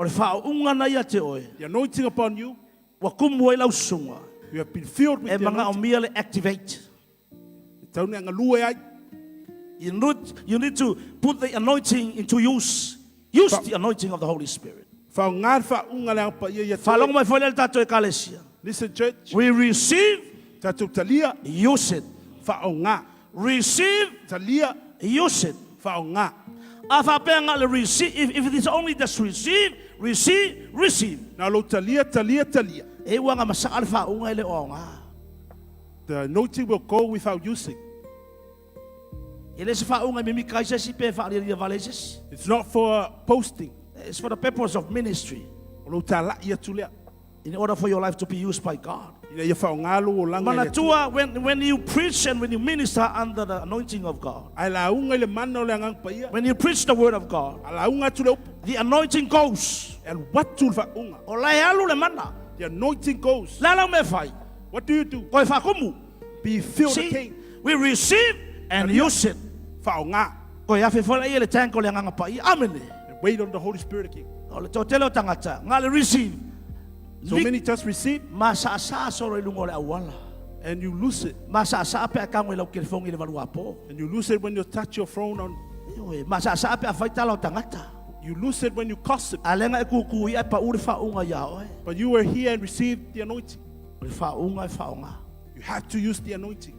O le faauga na ia te oe. The anointing upon you, Ua kumu ai lau susuga. You have been filled with E the anointing. manaomia le activate. E tau ni angalue ai. You need to put the anointing into use. Use the anointing of the Holy Spirit. Faaaoga le faauga le Agaga Paia ia te Faalogo oe. mai foi lea le tatou ekalesia. Listen, church. We receive, Tatou talia, use it. Faaaoga. Receive, Talia, use it. Faaaoga. A faapea nga le receive, if it is only just receive, receive, receive. Na lou talia, talia, talia. E ua nga masaa le faauga e le o aoga. The anointing will go without using. E le se faauga e mimika ai se isi pe faalialia vale ai se isi. It's not for posting. It's for the purpose of ministry. O lou tala'i atu lea. In order for your life to be used by God. Ina ia faaaoga lou olaga e le Atua. Manatua, when you preach and when you minister under the anointing of God, Ae lauga i le mana o le Agaga Paia. When you preach the word of God, A lauga atu le upu. The anointing goes. E alu atu le faauga. O lae alu le mana. The anointing goes. Le ala me fai. What do you do? Koe whakumu. Be filled See, again. We receive and use it. Faaaoga. Koe afe fola ia le tank o le Agaga Paia. Amen. And wait on the Holy Spirit again. O le tōtele o tangata. Ngā le receive. So many just receive Ma sa sa soro i lunga o le auala. And you lose it. Ma sa sa pe a kango i lau telefongi i le valu apo. And you lose it when you touch your phone on. Ioe, ma sa sa pe a whaitala o tangata. You lose it when you gossip. A lenga e kuku i ai pa uri whaunga ia oe. But you were here and received the anointing. O le whaunga e whaonga. You have to use the anointing.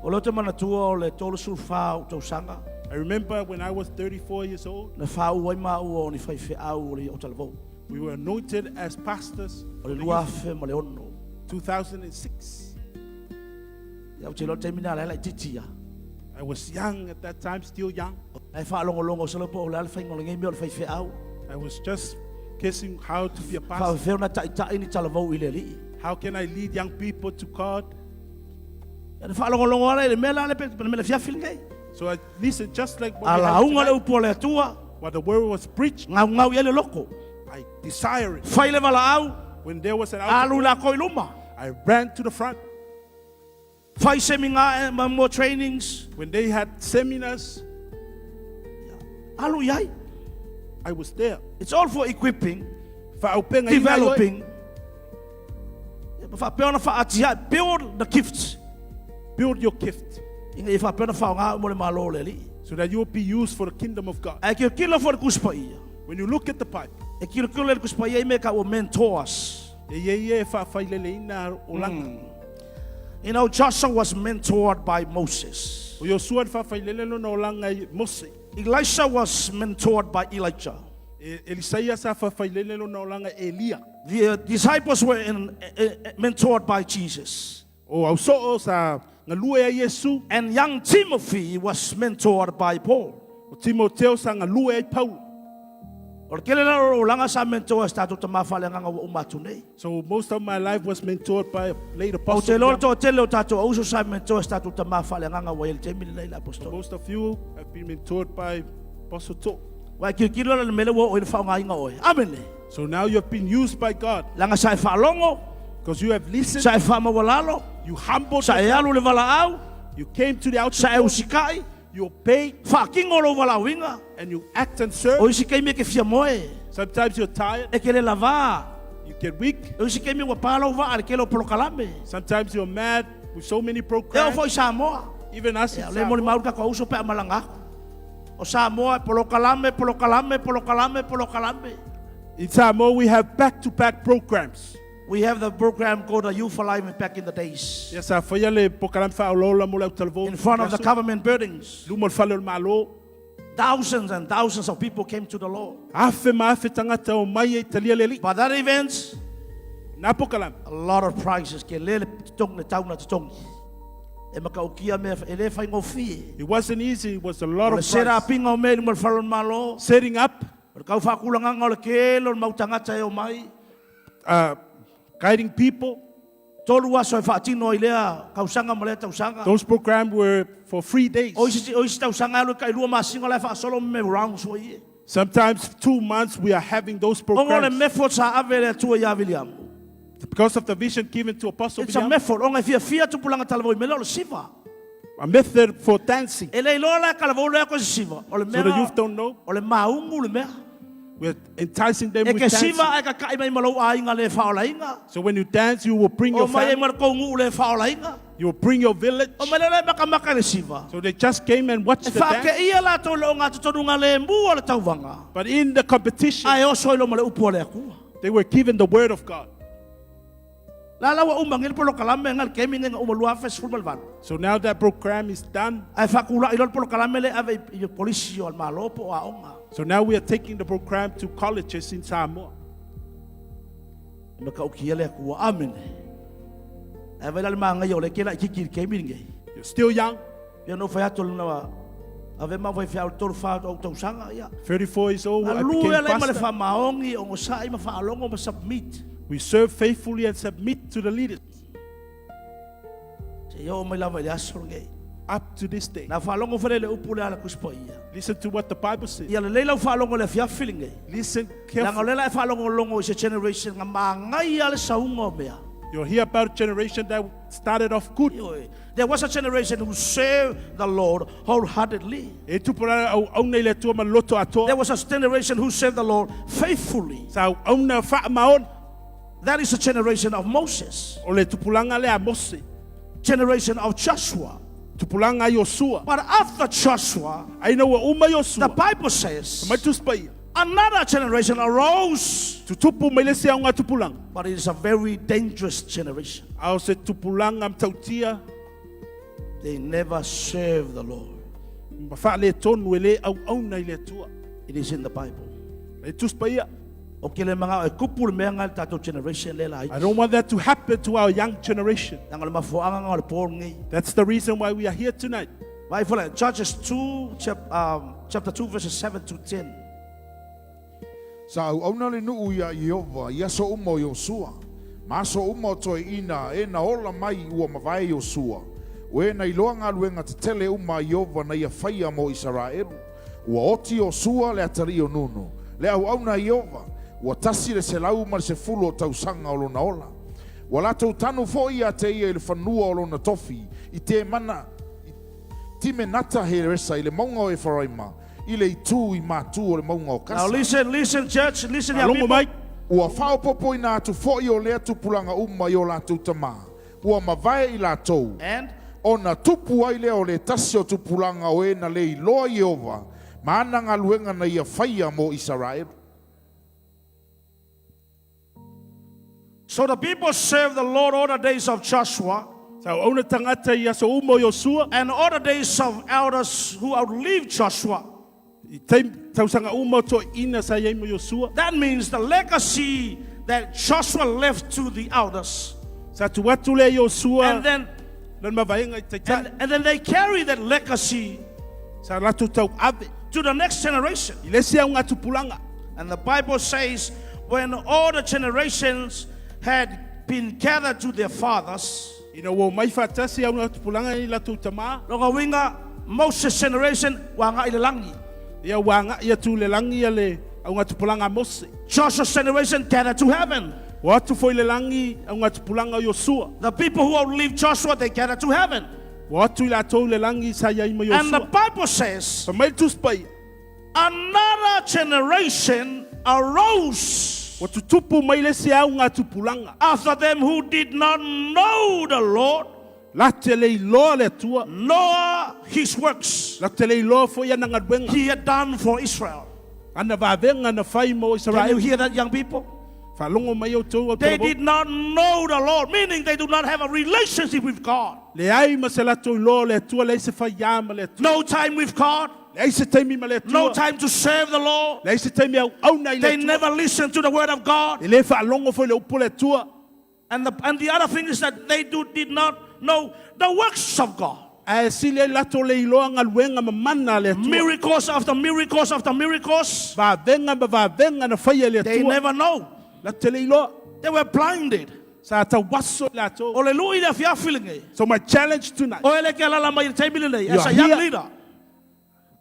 O leo te manatua o le tolu sulfa o tausaga. I remember when I was 34 years old, Na whāu ai maua o ni whai au o le o talavou. We were anointed as pastors. O le 2006. 2006. Ia o te loa taimi nā laila i titi ia. I was young at that time, still young. Ai whaalongolongo o salo po o le ala whainga o le ngeimi o le whai au. I was just guessing how to be a pastor. Whaawheo na ta'itai ni talavou i le alii. How can I lead young people to God? Ia na whaalongolongo ala i le mea la le pe le mea le fiafi nei. So I listened just like what we A have launga le tonight. upu o le atua. What the word was preached, Ngau ngau i le loko. I desire it. Whai le wala au. When there was an outpouring, Alu la koi luma. I ran to the front. Whai seminar ma more trainings. When they had seminars, Alu iai. I was there. It's all for equipping, Fa'aupegaina ai oe. Developing. Whaapea ona whaatia, build the gifts. Build your gift Inga i whaapea ona whaonga mo le malo le alii. So that you will be used for the kingdom of God. Ai kilo kilo fo le kuspa ia. When you look at the Bible, E kilo kilo le kuspa ia i me ka ua mentors. E ia ia e faafaileleina olaga. Joshua was mentored by Moses. O Iosua le faafailele lona olaga i Mose. Elisha was mentored by Elijah. E Elisaia sa faafailele lona olaga e Elia. The disciples were mentored by Jesus. O ausoo sa galue ai Iesu. And young Timothy was mentored by Paul. O Timoteo sa galue ai Paulo. O le kele la o langa sa mentor sa tātou tamafa le nganga ua umatu nei. So most of my life was mentored by late O apostle. te lolo Young. to tele o tātou auso sa mentor sa tātou tamafa le nganga ua ele te mili nei la apostol. Most of you have been mentored by Apostle To. Wa kilo kilo la le mele ua o ile whaonga inga oe. Amen le. So now you have been used by God Langa sa e whaalongo, because you have listened, sa e whaamawalalo, you humbled sa e yourself, alu le wala au, you came to the altar, sa e usikai, you obeyed, whaakingo lo wala winga. And you act and serve. O isi keimi e ke fia moe, Sometimes you're tired, e ke le lava. You get weak. O isi keimi ua pālau waa le kele o polokalame. Sometimes you're mad with so many E o programs. foi Samoa. Even us in Ia, le moli Samoa. mauri kako auso pe amalanga aku. O Samoa, polokalame, polokalame, polokalame, polokalame. In Samoa, we have back-to-back programs. We have the program called the Youth Alignment back in the days. Ia sa faia le polokalame faaolaola mo le autalavou. In front of the government buildings. Luma o le fale o le malo. Thousands and thousands of people came to the Lord. Afe ma afe tagata o mai e talia le alii. But that event, Na polokalame. A lot of prices ke lele tong le tauna tongi. E makaukia me e le whaingofie. It wasn't easy. It was a lot O le of sera price. pinga o me luma le fale o le malo. Setting up, O le kau whakulanganga o le kele o le mautangata e o mai. Guiding people. Tolu aso e whaatino i lea kausanga ma lea tausanga. Those programs were for 3 days. O isi tausanga alu kai lua masinga le whaasolo me rounds o ie. Sometimes 2 months we are having those Ongo le programs. method sa ave le atua ia William. Because of the vision given to Apostle It's a William, method. Onga fia fia tupulanga talavou i mele o le siva. A method for dancing. E le iloa la kalavou lea ko se siva. O le So the mea, youth don't know. O le maungu le mea. We're enticing them E with ke dancing. siva ai ka kai mai ma lou aiga le faaolaina. So when you dance, you will bring O your mai ai family, ma le kou nuu le faaolaina. you will bring your village. O mai le le makamaka i le siva. So they just came and watched E the dance. faakeia latou le ogatotonuga lemu o le tauvaga. But in the competition, Ae oso ai lo ma le upu a le Atua. they were given the word of God. La la ua uma nei le polokalame nga le kemi nei nga uma 2018. So now that program is done. Ae faakula'i loa le polokalame lea e ave i kolisi o le Malo po o aoga. So now we are taking the program to colleges in Samoa. E matautia le Atua. Amene. Ae vaai la le magaia o lea e ke laitiiti i le taimi lenei. You're still young, Pei ona ou fai atu lena ave ma faifeau i le tolu fa o ou tausaga, ia. 34 years old, I Galue became ala i ma le pastor. faamaoni, ogosa'i ma faalogo ma submit. We serve faithfully and submit to the leaders Seia oo mai lava i le aso lenei. up to this day. Na faalogo foi lea i le upu lea a le Tusi Paia. Listen to what the Bible says. Ia lelei lau faalogo i le afiafi lenei. Listen Leaga o carefully. lea la e faalogologo i se generation nga magaia le sauga o mea. You'll hear about a generation that started off good. Ioe. There was a generation who served the Lord wholeheartedly. E tupulaga auauna i le Atua ma le loto atoa. There was a generation who served the Lord faithfully. Sa auauna faamaoni. That is the generation of Moses, O le tupulaga lea a Mose. generation of Joshua. Tupulaga a Iosua. But after Joshua, Ai ina ua uma the Iosua. Bible says Mai Tusi Paia. another generation arose, Tutupu mai le isi auga tupulaga. but it is a very dangerous generation. A o se tupulaga matautia. They never serve the Lord. Ma faaletonu e le auauna i le Atua. It is in the Bible. Le Tusi Paia. O ke le manga e kupu le mea ngai le tatou generation le la I don't want that to happen to our young generation. Nanga le mafuaanga nga o le po lenei. That's the reason why we are here tonight. Vai fola Judges 2 chapter 2 verses 7 to 10. Sa auauna le nuu iā Ieova i aso uma o Iosua, ma aso uma o toeaiina e na ola mai ua mavae Iosua, o e na iloa galuega tetele uma a Ieova na ia faia mo Isaraelu. Ua oti Iosua le atalii o Nunu, le auauna a Ieova, ua 110 o tausaga o lona ola. Ua latou tanu foi ia te ia i le fanua o lona tofi, i Temana, i Timenata Heresa i le mauga o Efaraima, i le itu i matu o le mauga o Now Kasa. listen, listen church, listen young Faalogo people. mai. Ua faaopoopoina atu foi o lea tupulaga uma i o latou tamā, ua mavae i latou, And ona tupu ai lea o le tasi o tupulaga o e na le iloa Ieova ma ana galuega na ia faia mo Isaraelu. So the people served the Lord all the days of Joshua Sa auauna tagata i aso uma o Iosua. and all the days of elders who outlived Joshua. I taimi, tausaga uma o toeaiina sa i ai ma Iosua. That means the legacy that Joshua left to the elders. Sa tuu atu lea Iosua And then lana mavaega i taitai. and then they carry that legacy Sa latou tauave to the next generation. i le isi augatupulaga. And the Bible says when all the generations had been gathered to their fathers, Ina ua omai faatasi augatupulaga i latou tamā. Lona uiga, Moses generation ua agai i le lagi. Ia ua agai atu i le lagi ia le augatupulaga a Mose. Joshua's generation gathered to heaven. Ua o atu foi i le lagi augatupulaga o Iosua. The people who outlived Joshua, they gathered to heaven. Ua o atu i latou i le lagi sa i ai ma And the Iosua. Bible says, Fai mai le Tusi Paia. another generation arose Ua tutupu mai le isi augatupulaga. after them who did not know the Lord, Latou te le iloa le Atua. nor his works Latou te le iloa foi ana galuega. he had done for Israel. Ana vavega na fai mo Can you Isaraelu. hear that, young people? Faalogo mai outou au They talavou. did not know the Lord, meaning they do not have a relationship with God. Leai ma se latou iloa o le Atua, leai se faiā ma le Atua. No time with God, Leai se taimi ma le no Atua. time to serve the Lord. Leai se taimi auauna i le They Atua. never listen to the word of God. E le faalogo foi i le upu a le Atua. And the other thing is that they did not know the works of God. Ae sili ai latou le iloa galuega mamana a le Atua. Miracles after miracles after miracles. Vavega ma vavega na faia e le They Atua. never know. Latou te le iloa. They were blinded. Sa tauaso i latou. O le lui le afiafi lenei. So my challenge tonight. O ele ke alala mai i le taimi lenei. You As are a young here. leader.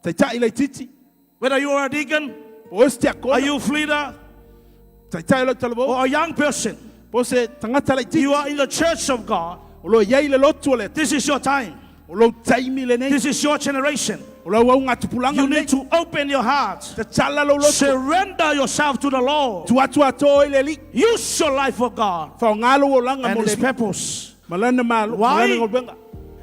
Taitai laitiiti. Whether you are a deacon, Po o se a tiakona. youth leader, Taitai o lau talavou. or a young person, Po o se tagata laitiiti. you are in the church of God. O lo o i ai i le lotu o le Atua. This is your time. O lou taimi lenei. This is your generation. O lau au ngā tupulanga You nei. need to open your heart. Tatala lou loto. Surrender yourself to the Lord. Tu atu ato i le li. Use your life for God Whaonga lou olanga and mo le His li. purpose. Malana malo. Why? Malana ngolwenga.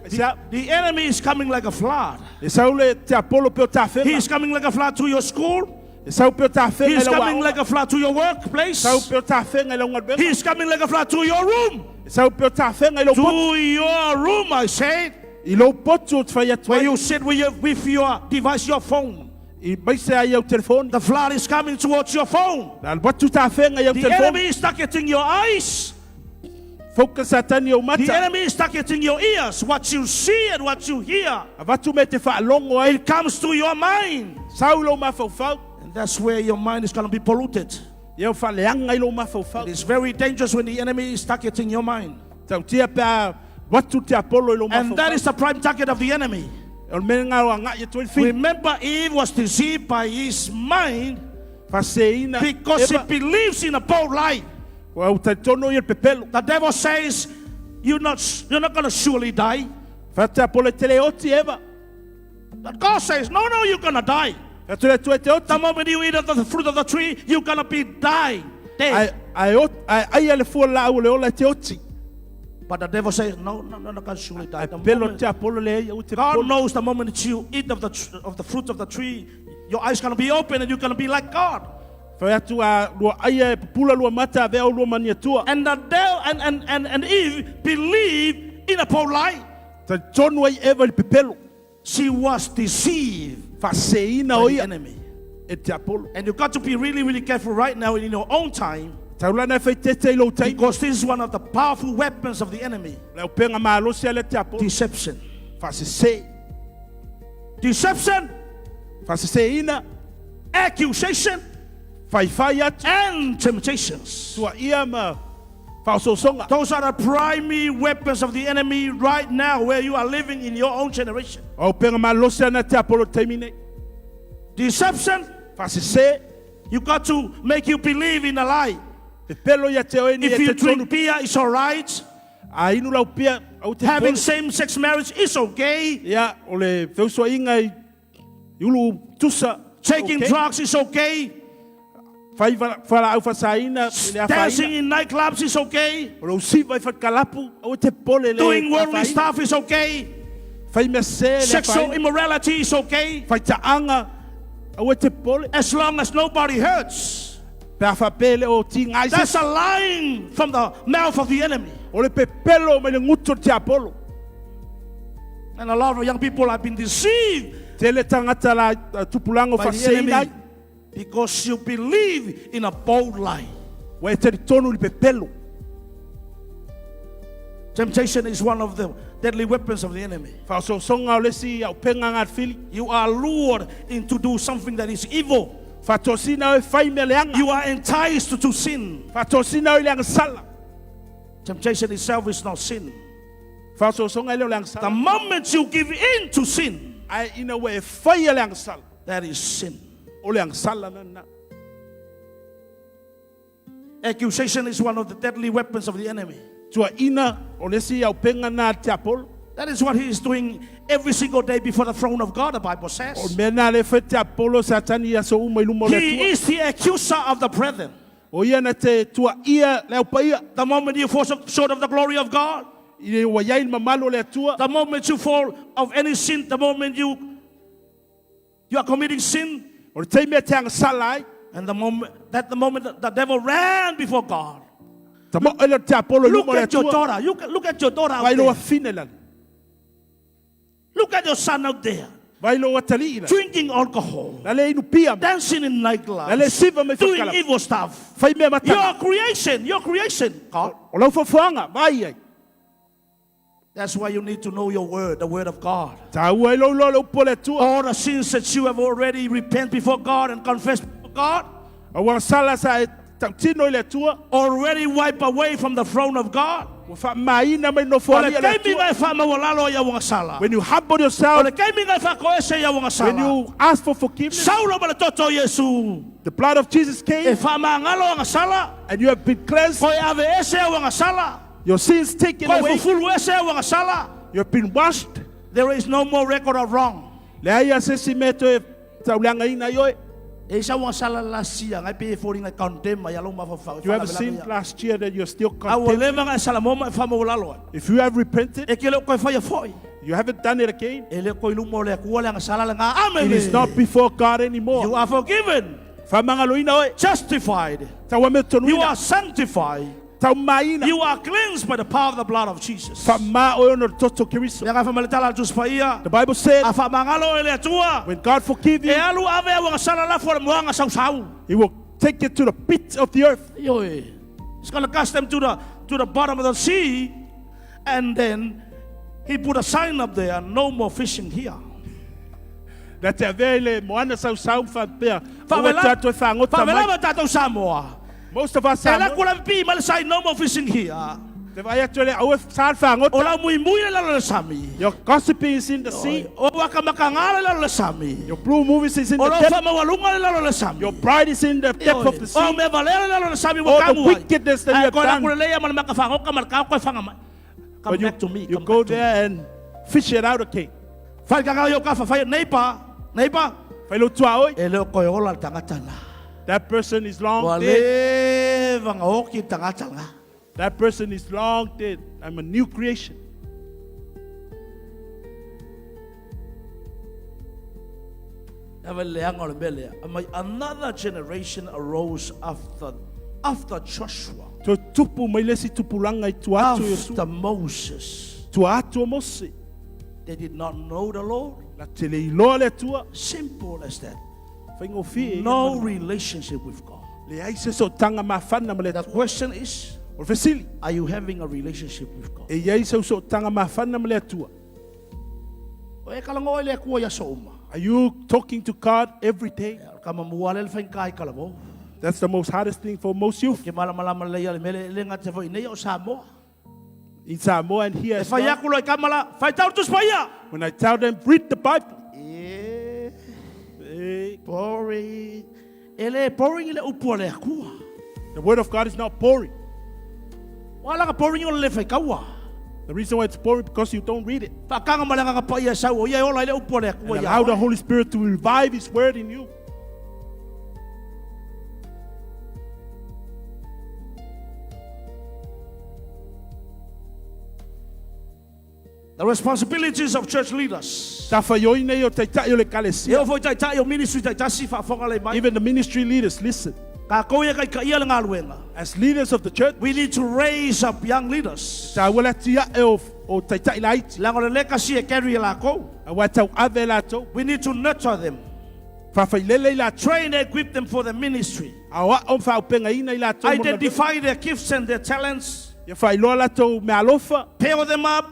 Sia, The enemy is coming like a flood. e sau le te apolo peo He tāwhenga. is coming like a flood to your school. E sau peo tāwhenga He i is lau coming aoga. like a flood to your workplace. Sau peo tāwhenga i lau ngolwenga. He is coming like a flood to your room. E sau peo tāwhenga i lau potu. To your room, I said. I lau potu o te whai atu Where ai. you sit with your device, your phone. I maise ai au telefoni. The flood is coming towards your phone. La watu tāwhenga i au The telefoni. enemy is targeting your eyes. Fauka satani au The mata. enemy is targeting your ears. What you see and what you hear. A watu me te whaalongo ai. It comes to your mind. Sau lau mawhauwhau. And that's where your mind is going to be polluted. Ia o whaleanga i lau mawhauwhau. It is very dangerous when the enemy is targeting your mind. Tau tia pea watu te apolo i lau And that mawhauwhau. is the prime target of the enemy. O le mea ngā o ngā ia toi whiri. Remember, Eve was deceived by his mind Whaseina. because he Eva. believes in a bold lie. Wa au talitono ia le pepelo. The devil says, you're not going to surely die. Wha te apolo e te le oti Eva. But God says, no, no, you're going to die. Wha le tue te oti. The moment you eat of the fruit of the tree, you're going to be die, Ai dead. ai ot ai ai le fua la au le ola te oti. But the devil says, no, no, no, not going to surely die. The Pelo moment- te apolo le ai au te God polo. knows the moment that you eat of the fruit of the tree, your eyes going to be open and you're going to be like God. Whai atu a lua aia e pupula lua mata a vea o lua mania tua. And the devil and Eve believed in a bold lie. Talitonu ai Eva i le pepelo. She was deceived Whaseina by o the ia enemy. e te apolo. And you've got to be really, really careful right now in your own time, Taulana e whai tete i lou taimi. because this is one of the powerful weapons of the enemy. Le au penga malosi ale te apolo. Deception. Whasese. Deception, Whaseseina. accusation, Whaiwhai atu. and temptations. Tua ia ma whaososonga. Those are the primary weapons of the enemy right now where you are living in your own generation. Au penga malosi ana te apolo taimi nei. Deception, Whasese. you got to make you believe in a lie. Pepelo ia te oe ni If e you te drink tonu. beer, it's all right. A inu lau pia au te Having polo. same-sex marriage is okay. Ia, o le feusua inga i i ulu tusa. Taking okay. drugs is okay. Whai whala au whasaina i le Dancing awhaina. in nightclubs is okay. O le usiva i whakalapu au te pole le Doing worldly awhaina. stuff is okay. Whai mea se le Sexual awhaina. immorality is okay. Whai taanga au te pole. As long as nobody hurts. Pe awha pele o ti ngai se. That's a lying from the mouth of the enemy. O le pepelo mai le nguto te apolo. And a lot of young people have been deceived Te le tangata la tupulanga o by the whaseina enemy ai. because you believe in a bold lie. Wa e te tonu le pepelo. Temptation is one of the deadly weapons of the enemy. Whaososonga o lesi au penga ngā whili. You are lured into do something that is evil. Whatosina o e whai mea leanga. You are enticed to do sin. Whatosina o i leanga sala. Temptation itself is not sin. Whaososonga i leo leanga The sala. moment you give in to sin, Ai ina ua e whai a leanga sala. that is sin. O leanga sala na na. Accusation is one of the deadly weapons of the enemy. Tua ina o lesi au penga nā te apolo. That is what he is doing every single day before the throne of God, the Bible O says. mea nā le whai te apolo satani ia so uma i luma o le He tua. is the accuser of the brethren. O ia na te tua ia le au paia. The moment you fall short of the glory of God, I le ua iai le mamalu o le atua. the moment you fall of any sin, the moment you are committing sin, O le teimea te anga sala ai. and the moment that the moment the devil ran before God. Ta mo ele te apolo i Look luma o le at your atua. daughter. You can, look at your daughter out Vai loa there. fine lale. Look at your son out there Vai loa tali ila. drinking alcohol, Lale inu pia. dancing in Lale nightclubs, siva mai doing whakala. evil stuff. Whai mea matanga. Your creation, your creation, God. O lau whafuanga, vai ai. That's why you need to know your word, the word of God. Tā ua i lau loa le upo le atua. All the sins that you have already repent before God and confessed before God, Aua sala sa e tautino i le atua. already wipe away from the throne of God. Ua whaamaina mai nofo O le alia le taimi atua. ngai whaamaualalo ia wanga sala. When you humble O yourself, le taimi ngai whakoese ia wanga when sala. you ask for forgiveness, Saulo ma le toto Yesu. the blood of Jesus E came whaamangalo anga sala. and you have been cleansed, Koe ave ese au anga sala. your sins taken Koe away, fufulu ese au anga sala. you have been washed. There is no more record of wrong. Leai a se isi mea e toe tauleagaina ai oe. E i sau sala last year, ngai pe e foliga e condemn ai ia lou mafaufau. E You ever sinned last year that you're still A ua condemned? leva ona e sala moa ma e faamaualalo ai. If you have repented, E te le o toe faia foi. you haven't done it again. E le o toe i luma o le Atua le agasala lena. It is Amene. not before God anymore. You are forgiven, Faamagaloina oe. justified. You Tauametonuina. are sanctified. Taumāina. You are cleansed by the power of the blood of Jesus. Faamā oe ona o le toto o Keriso. Lea ga faamai le tala a le Tusi Paia. The Bible said, A faamagalo e le Atua, when God forgive e you, alu ave au agasala lafo a le moaga sausau. He will take it to the pit of the earth. Ioe. He's going to cast them to the bottom of the sea. And then he put a sign up there, no more fishing here. Na te avea i le moana sausau ma faapea, Aua tatou e fagota mai. Favelava tatou Samoa. Most of us E ala Samoa, kula pi ma le sign, no more fishing here. te vaai atu e le aua sa le fagota. O lau muimui le lalo le sami. Your gossiping is in the sea. O wakamakanga le lalo le sami. Your blue movies is in O the lau depth. whamaualunga le lalo le sami. Your pride is in the depth of the O sea. mea valea le lalo le sami ua All the kamu ai. wickedness that you Ai, have koe la done. kule leia ma le makafagoka ma le kao koe whanga mai. Come But you, back to me. you Come go back to me. there and fish it out again. Whai kaka yo ka whawhai neighbor, neighbor. Fai lo tua oi. E leo koe ola le tangata la. That person is long Ua dead. leva nga oki tangata la. That person is long dead. I'm a new creation. Ava leanga o le mea lea. Amai, another generation arose after Joshua, Toe tupu mai le isi tupulaga i tua atu o Iosua. after Moses. Tua atu o Mose. They did not know the Lord. La te le iloa le Atua. Simple as that. Faigofie. No relationship with God. Leai se sootaga mafana ma le The Atua. question is, O le fesili. are you having a relationship with God? E i ai sau sootaga mafana ma le Atua. O e kalango le Atua ia so uma. Are you talking to God every day? O ka mamua le whainga i kalavo. That's the most hardest thing for most youth Ke malamalama le ia le mele le ngā te fo i nei o Samoa. in Samoa and here E as whai well. aku lo i kamala, whai tau tus paia. When I tell them, read the Bible. E, Eh, boring. E le boring i le upu a le Atua. The word of God is not boring. Wa langa boring o le whai kaua. The reason why it's boring because you don't read it. Whakanga ma le nganga pa ia sau o ia e ola i le upu a le Atua And ia. allow the Holy Spirit to revive His word in you. The responsibilities of church leaders. Tafaioi nei o taitai o le E ekalesia. o foi taitai o ministry taitasi whaafonga le mai. Even the ministry leaders, listen. Ka kou ia kai ka ia le ngaluenga. As leaders of the church, We need to raise up young leaders. ta wala tia e o, o taitai laiti. Leaga o le legacy e carry e lakou. A wa tau ave latou. We need to nurture them. Faafailele i latou. Train and equip them for the ministry. A o ao faaaupegaina i latou mo le galuega. Identify their gifts and their talents. Ia faailoa latou meaalofa. Pair them up.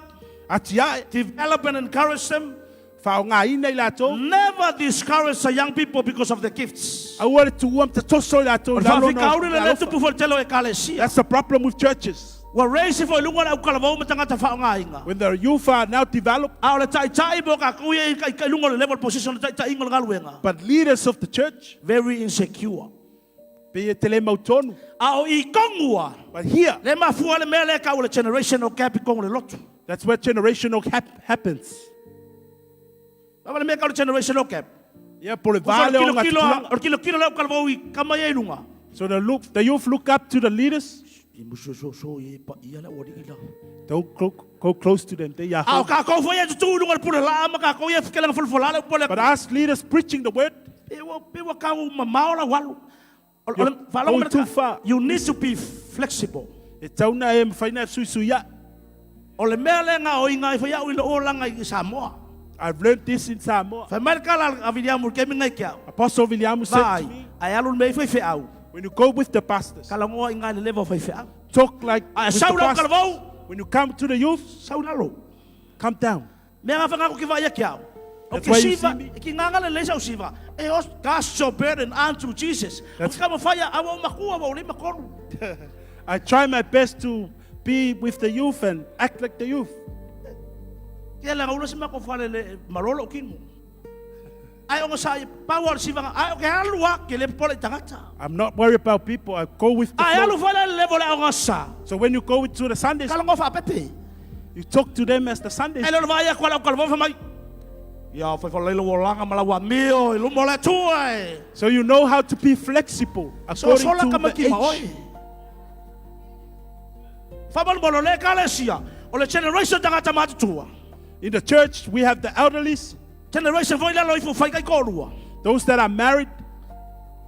Atiae. Develop and encourage them. Faaaogaina i latou. Never discourage the young people because of their gifts. Aua le tuua ma tatoso i latou O i le lalo ona o faafitauli le le meaalofa. tupu foi le tele o ekalesia. That's the problem with churches. Ua raise foi i luga le aukalavou ma tagata faaaogaina. When the youth are now developed, A o le taitai mo kakou ia i kai luga o le level position o le taitaiga o le galuega. but leaders of the church, Very insecure. pe e te le mautonu. A o i kongua, But here, le mafua le mea lea kau le generational gap i kongo le lotu. that's where generational happens. Lava le mea kau le generational gap. Yeah, po le O vale le o ngā kilo, tupulaga. o le kilo kilo le aukalavou i kama ia i luga. So the youth look up to the leaders. I musu so so i pa ia le ua ila. Don't go close to them. They are A o holy. kakou foi e tutu i luga le pule laa ma kakou ia whikelenga fulufulala le upu le But us leaders preaching the word, Pe ua, pe ua kau mamao la walu. O, o You're le, whaalogo going me too le ka- far. You need to be flexible. e tauna e mwhaina sui sui ia. O le mea le ngā o inga i whai au i le olanga i Samoa. I've learned this in Samoa. Whai mai le kala a Viliamu ke minga i ke au. Apostle Viliamu said to Vai, me, ai alu le mea i whai wheau. when you go with the pastors, Kalangoa i ngā le lewa whai wheau. talk like Ai with the sau lau pastors. kalavau, When you come to the youth, sau lalo. come down. Mea ngā whangako ki vai ke au. O That's ke why you siva, see me. ki ngā ngale leisa o siva. E os, cast your burden unto Jesus. O That's- ki kama whaia, awa o makua, awa o le makoru. I try my best to be with the youth and act like the youth. Kia langa ula si mako whale le malolo o kinu. Ai ongo sa i pau o le sivanga, ai o ke alu a ke le pole tangata. I'm not worried about people. I go with the Ai flow. alu whale le levo le ongo sa. So when you go into the Sundays, Kalango wha pepe. you talk to them as the Sundays. Ai lolo vai a kwa lau kalavo whamai. Ia fai falaila ua laga ma lau amio i luma o le Atua e. So you know how to be flexible So according sola to ka the maiki ma age. oi. Faamolemole o le ekalesia, o le generation tagata matutua. In the church, we have the elderlies, Generation foi lalo ifo fai kai kolua. those that are married,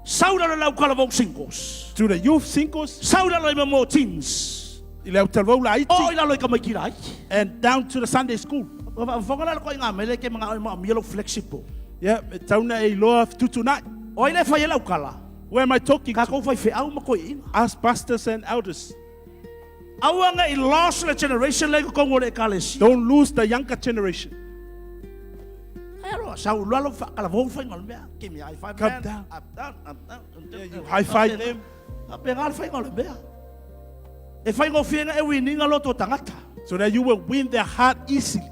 Sau lalo lau kalavou singles. to the youth singles, Sau lalo i mo teens. i le autalvau O laiti, i lalo i ka maiki lai. and down to the Sunday school. Fonga lalo ko i ngā mele ke mga o mga flexible. Yeah, e tauna e iloa tutunai. O i le fai e lau kala. Where am I talking Ka to? kou fai wheau ma koe inga. Us pastors and elders. Aua nga i lost le generation le ko le ekalesia. Don't lose the younger generation. Ai alo, sau lalo fa kala vou fai ngol mea. Give me high five Come man. down. Up down, up down. Yeah, you high five them. A pe ngal fai ngol mea. E fai ngo fienga e wininga loto tangata. So that you will win their heart easily.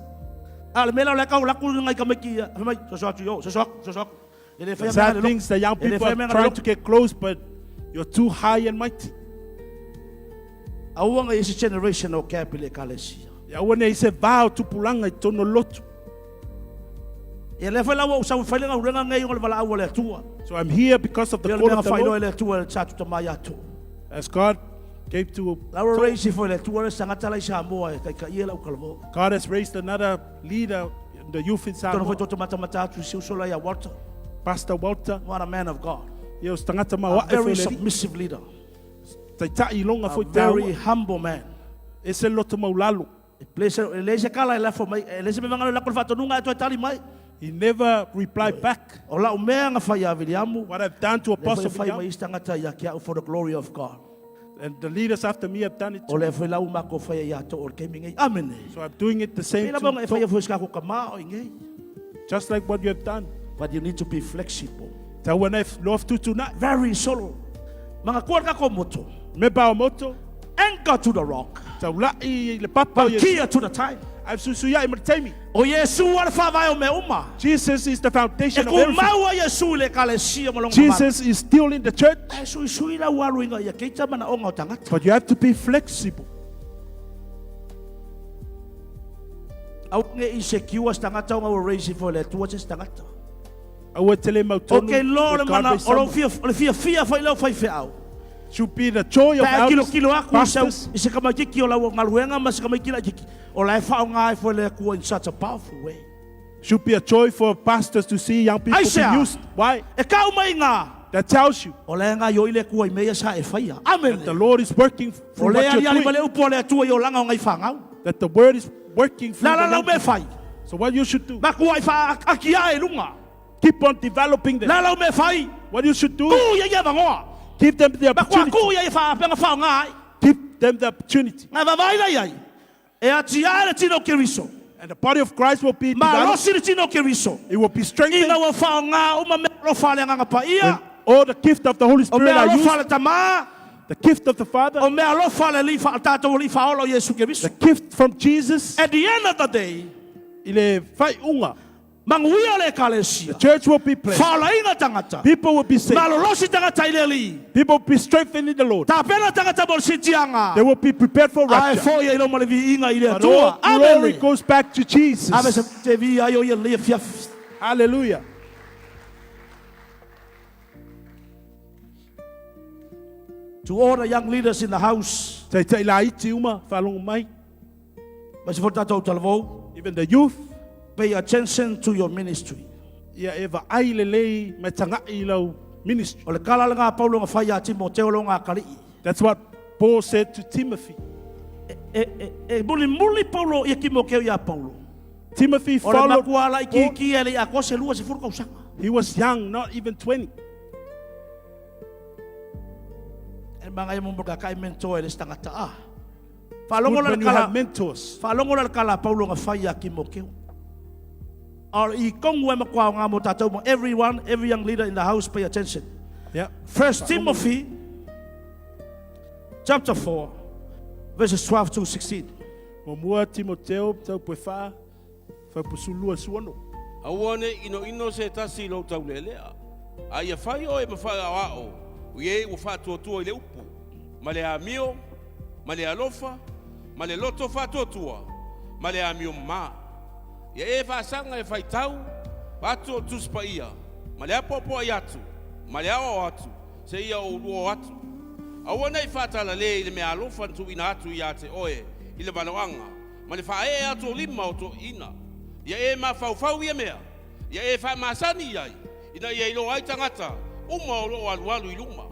A le mela le kau laku ngai ka meki. Fai mai, so so atu yo, so so so so. E le fai The sad things the young people are trying to get close, but you're too high and mighty. Aua ngai isi generation o cap le ekalesia. Ia ua nei se vao tupulaga i totonu o le lotu. E le fai lau sau fai le ngau ngai o le vala au le atua. So I'm here because of the Le call mea of the fai Lord. le atua le sa tuta mai atu. As God gave to Lau raise fo le atua le sangata lai Samoa e kai kai e lau kalavo. God has raised another leader in the youth in Tona foi Samoa, toto mata mata atu si usola ia Walter. Pastor Walter. What a man of God. Ia o se tagata A maoae very foi le alii. submissive leader. Taitai i loga A foi very tāua. humble man. E se loto maulalo. E place e le se kala e lafo mai e le se mevanga le lako le faatonuga e toe tali mai. He never replied back. O lau mea nga fai a Viliamu. What I've done to Le foi Apostle fai William mai isi tagata ia ki au for the glory of God. and the leaders after me have done it O too. le foi lau mako fai ia to o le kemi ngai. Amen. So I'm doing it the same Pela bonga e to fai foi ska ko kama o ngai. just like what you have done. But you need to be flexible. Taua nei loa tutunai. Very solo. Mga kuar ka ko moto. Me bao moto. Anchor to the rock. Taulai i le papa o Yesu. Kia to the time. Ai susu ia i ma le taimi. O Yesu ala whawai o me uma. Jesus is the E foundation of ku everything. maua Yesu le kalesia mo longa Jesus is still in the church, E sui sui la waru inga ia keita mana onga o tangata. but you have to be flexible. Au nge i secure tangata onga o raise for le tua se tangata. Aua tele mautonu O ke lo le that God mana raised o lo someone. fia o le fia fia fai leo fai feau. Should be the joy of Pa kilo elders, kilo aku i se pastors. i se kamaitiki o lau ngaluenga ma se kamaiki la kiki. O la e whao ngai fo le kua in such a powerful way. Should be a joy for pastors to see young people Ai be sea. used. Why? E kau mai ngā. That tells you O le ngā yo i le kua i mea sa e whaia. Amen. that the Lord is working O through le what ali you're ali doing. male upo le atua i o langa o ngai whangau. That the word is working through La la the lau young me people. whai. So what you should do, Makua i wha akia e lunga. keep on developing them. La lau me whai. What you should do, Ku ia ia vangoa. give them the Makua opportunity. ku ia i wha penga whao ngai. Give them the opportunity. Ngai vavai lai ai. E atia le tino keriso. And the body of Christ will be developed. Malosi le tino keriso. It will be strengthened. Ina ua whao ngā uma me alofa le nganga pa When ia. all the gift of the Holy O Spirit me are alofa used, le tamā. the gift of the Father, O me alofa le lifa, tātou lifa ola o Yesu the Keriso. gift from Jesus, At the end of the day, i le whaiunga, manguia le ekalesia. the church will be blessed. Whaolainga tangata. People will be saved. Malolosi tangata i le li. People will be strengthened in the Lord. Tapena tangata mo le sitianga. They will be prepared for Ai rapture. foi e loma le viinga i le But all atua. glory Amen. goes back to Ave Jesus. se te vi ai o ia le fia. Hallelujah. To all the young leaders in the house. Tai tai la iti uma, whalongo mai. Ma se fo tātou talavou. Even the youth, Pay attention to your ministry. ia e vaai lelei mai taga'i i lau ministry. O le kala le ngā paulo ngā whai a Timoteo lo ngā kali'i. That's what Paul said to Timothy. E, e, e muli muli paulo ia Timoteo ia paulo. Timothy O le followed makua ala i ki Paul. ki ele i a kose lua se furu kausanga. He was young, not even 20. E manga i mumbuka kai mentor e le stangata a. Good Whalongo la when le you have kala, mentors. whalongo la le kala paulo ngā whai a Timoteo. O i kongu e makua o ngā mō tātou mo. Everyone, every young leader in the house, pay attention. Yeah. First Timothy, chapter 4, verses 12 to 16. Mo mua Timoteo tau pue wha, whaupusulua suano. Aua ne ino ino se tasi i lou taulelea. A ia fai o e mawhai ao ao, o ie ua whaatuatua i le upu. Ma le amio, ma le alofa, ma le loto whaatuatua, ma le amio mā. Ia e whaasanga e whaitau, Avatu o le Tusi Paia, ma le apoapoai atu, ma le aoao atu, seia ou lua o atu. Aua ne i faatalale i le meaalofa na tuuina atu ia te oe i le valaoaga, ma le faaee atu o lima o toeaiina. Ia e mafaufau ia mea, ia e faamasani i ai, ina ia iloa ai tagata uma o lo o alualu i luma.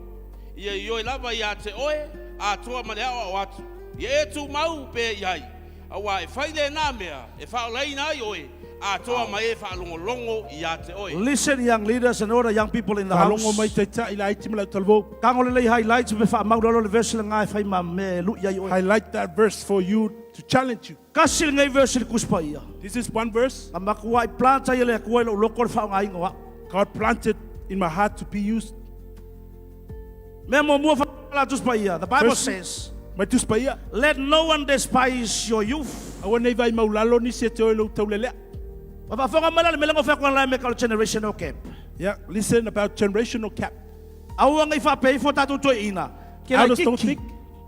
Ia ioe lava ia te oe atoa ma le aoao atu, ia e tumau pea i ai, Auā e fai lēnā mea e faaolaina ai oe atoa ma e faalogologo iā te oe. Listen young leaders and all the young people in the house. Faalogo mai taitai laiti ma lau talavou. Tago lelei highlights pe faamau lalo le verse lena e fai ma mea e lui ai oe. Highlight that verse for you to challenge you. Kasi lenei verse i le Tusi Paia. This is one verse. Na matuai plant ai e le Atua i lou loto le faaaogaina o au. God planted in my heart to be used. Mea muamua faatala Tusi Paia. The Bible Firstly, says, mai Tusi Paia. Let no one despise your youth. Aua nei vai maulalo nisi e te oe lou taulelea. Ua faafofoga mai la le mea lea na ou fai atu ai me ka o le generational gap. Yeah, listen about generational gap. Aua nei faapea ifo tatou toeaiina, ke Elders don't laitiiti, think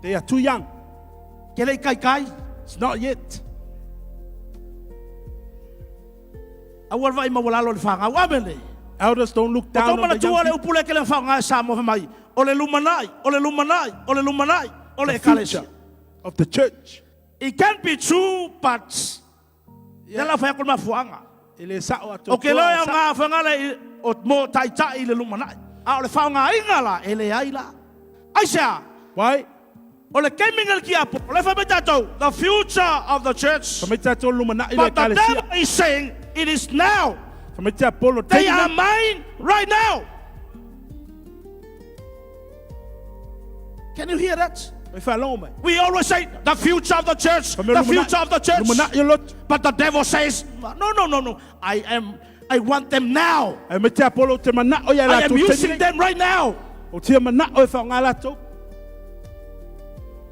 they are too young. ke le i kaikai. It's not yet. Aua le vaai maualalo i le fanau. Amene. Elders don't look Ua down tau on the young manatua le people. upu lea ke le faaaoga e Samoa fai mai, o le lumanai, o le lumanai, o le lumanai, o le The ekalesia. future of the church. It can be true, but yeah. la fai atu le mafuaaga. E le sao atu. O ke loa e aoga whangale i- o mo taitai i le lumanai. A o le whaongainga la, e le ai la. Aisea, Why? o le kemi le kiapo, o le whai mai tātou, the future of the church. Fa mai tātou lumanai le But the ekalesia. devil is saying, it is now. Fa mai te Apollo They are taimi mine right now. Can you hear that? mai whaalogo mai. We always say the future of the church, Fa mai the lumanai- future of the church. Lumanai o lotu. But the devil says, no, no, no, no. I am, I want them now. Ai mai te Apollo te manao ia I am latou using taimi nei. them right now. O tia manao e whaonga latou.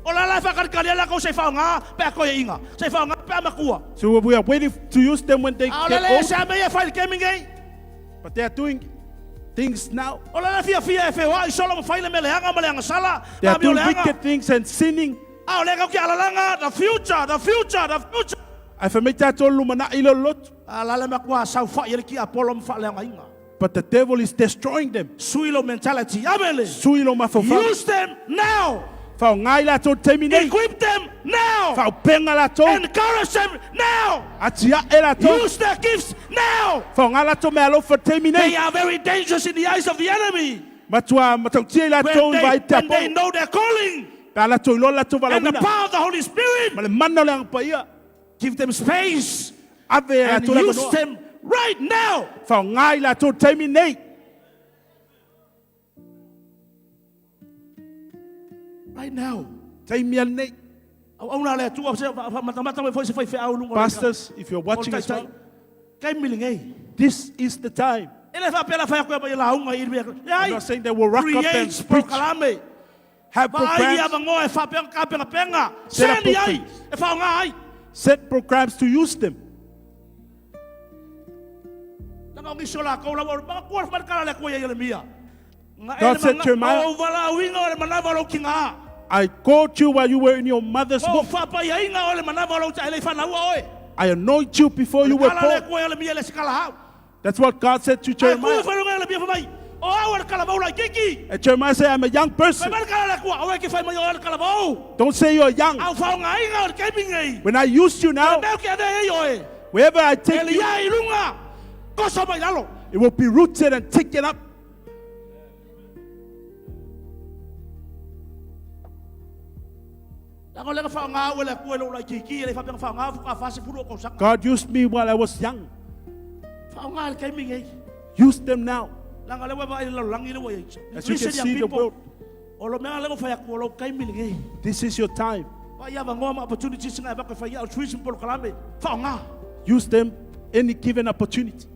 O la la whakalikali ala kou se whaonga, pe a koe inga. Se whaonga pe a makua. So we are waiting to use them when they A o get le le old. se a mea e whai le kemi ngei. But they are doing things now. O la le fia fia e whewa i solo ma whai le me leanga ma leanga sala. They Ma are mi o doing leanga. wicked things and sinning. A o le kau ki alalanga, the future, the future, the future. Ai fa mai tātou lumanai le lotu. A la le makua sau whai ele ki Apollo ma wha leanga inga. But the devil is destroying them. Sui lo mentality. Amele. Sui lo mawhawhau. Use them now. Whaongai latou taimi nei. Equip them now. Whaopenga latou. Encourage them now. Atia e latou. Use their gifts now. Whaonga latou mea alofa taimi They nei. are very dangerous in the eyes of the enemy. Matua matautia i When latou i they, vai te when they Apollo. know their calling Pe a latou iloa latou and the valaauina. power of the Holy Spirit, Ma le mana o le Agaga Paia. give them space Ave e and latou le use avanoa. them right now. Whaonga i latou taimi nei. Right now. Taimi a nei. Au au na le atua se matamata mai foi se fai wheau lunga. Pastors, if you're watching as well, Kai mili ngei. this is the time. E le whapela whai akoe mai la unga i mea. I'm not saying they will rock up and Create preach. prokalame. Have Vaai ia programs, vangoa e whapenga ka penga penga. Set up Sendi ai. programs. E whaonga ai. set programs to use them. Nanga o ngisio la kou la wa manga kua whai kala le koe ia le mia. Nga e God le said, manga- Jeremiah- O wala uinga o le manawa lo ki ngā. I called you while you were in your mother's O womb. whapai ainga o le manawa lo ta ele whanaua oe. I anointed you before you were Kala le born. koe le mia le sikala hau. That's what God said to Ai kui Jeremiah. whanunga le mia whamai. O au le kalavau lai kiki. And Jeremiah said, I'm a young Whai person. mai kala le kua. Au e ki whai mai o le kalavau. Don't say you're young. Au whaonga ainga o le kemi ngei. When I use you now, Meo ki ane ei oe. wherever I take Ele you, ia i lunga. Koso mai lalo. it will be rooted and taken up. Langa lenga whaonga au le kua lo lai kiki. Le whapenga whaonga fuka whase puru o kausanga. God used me while I was young. Whaonga le kemi ngei. Use them now. Langa lewa vai le langi le wai. As you can see the world. O lo mea lengo whai aku o lo kaimi le ngei. This is your time. Wai ia vangoa ma opportunities nga e bako whai ia o tourism polo kalame. Whaonga. Use them any given opportunity.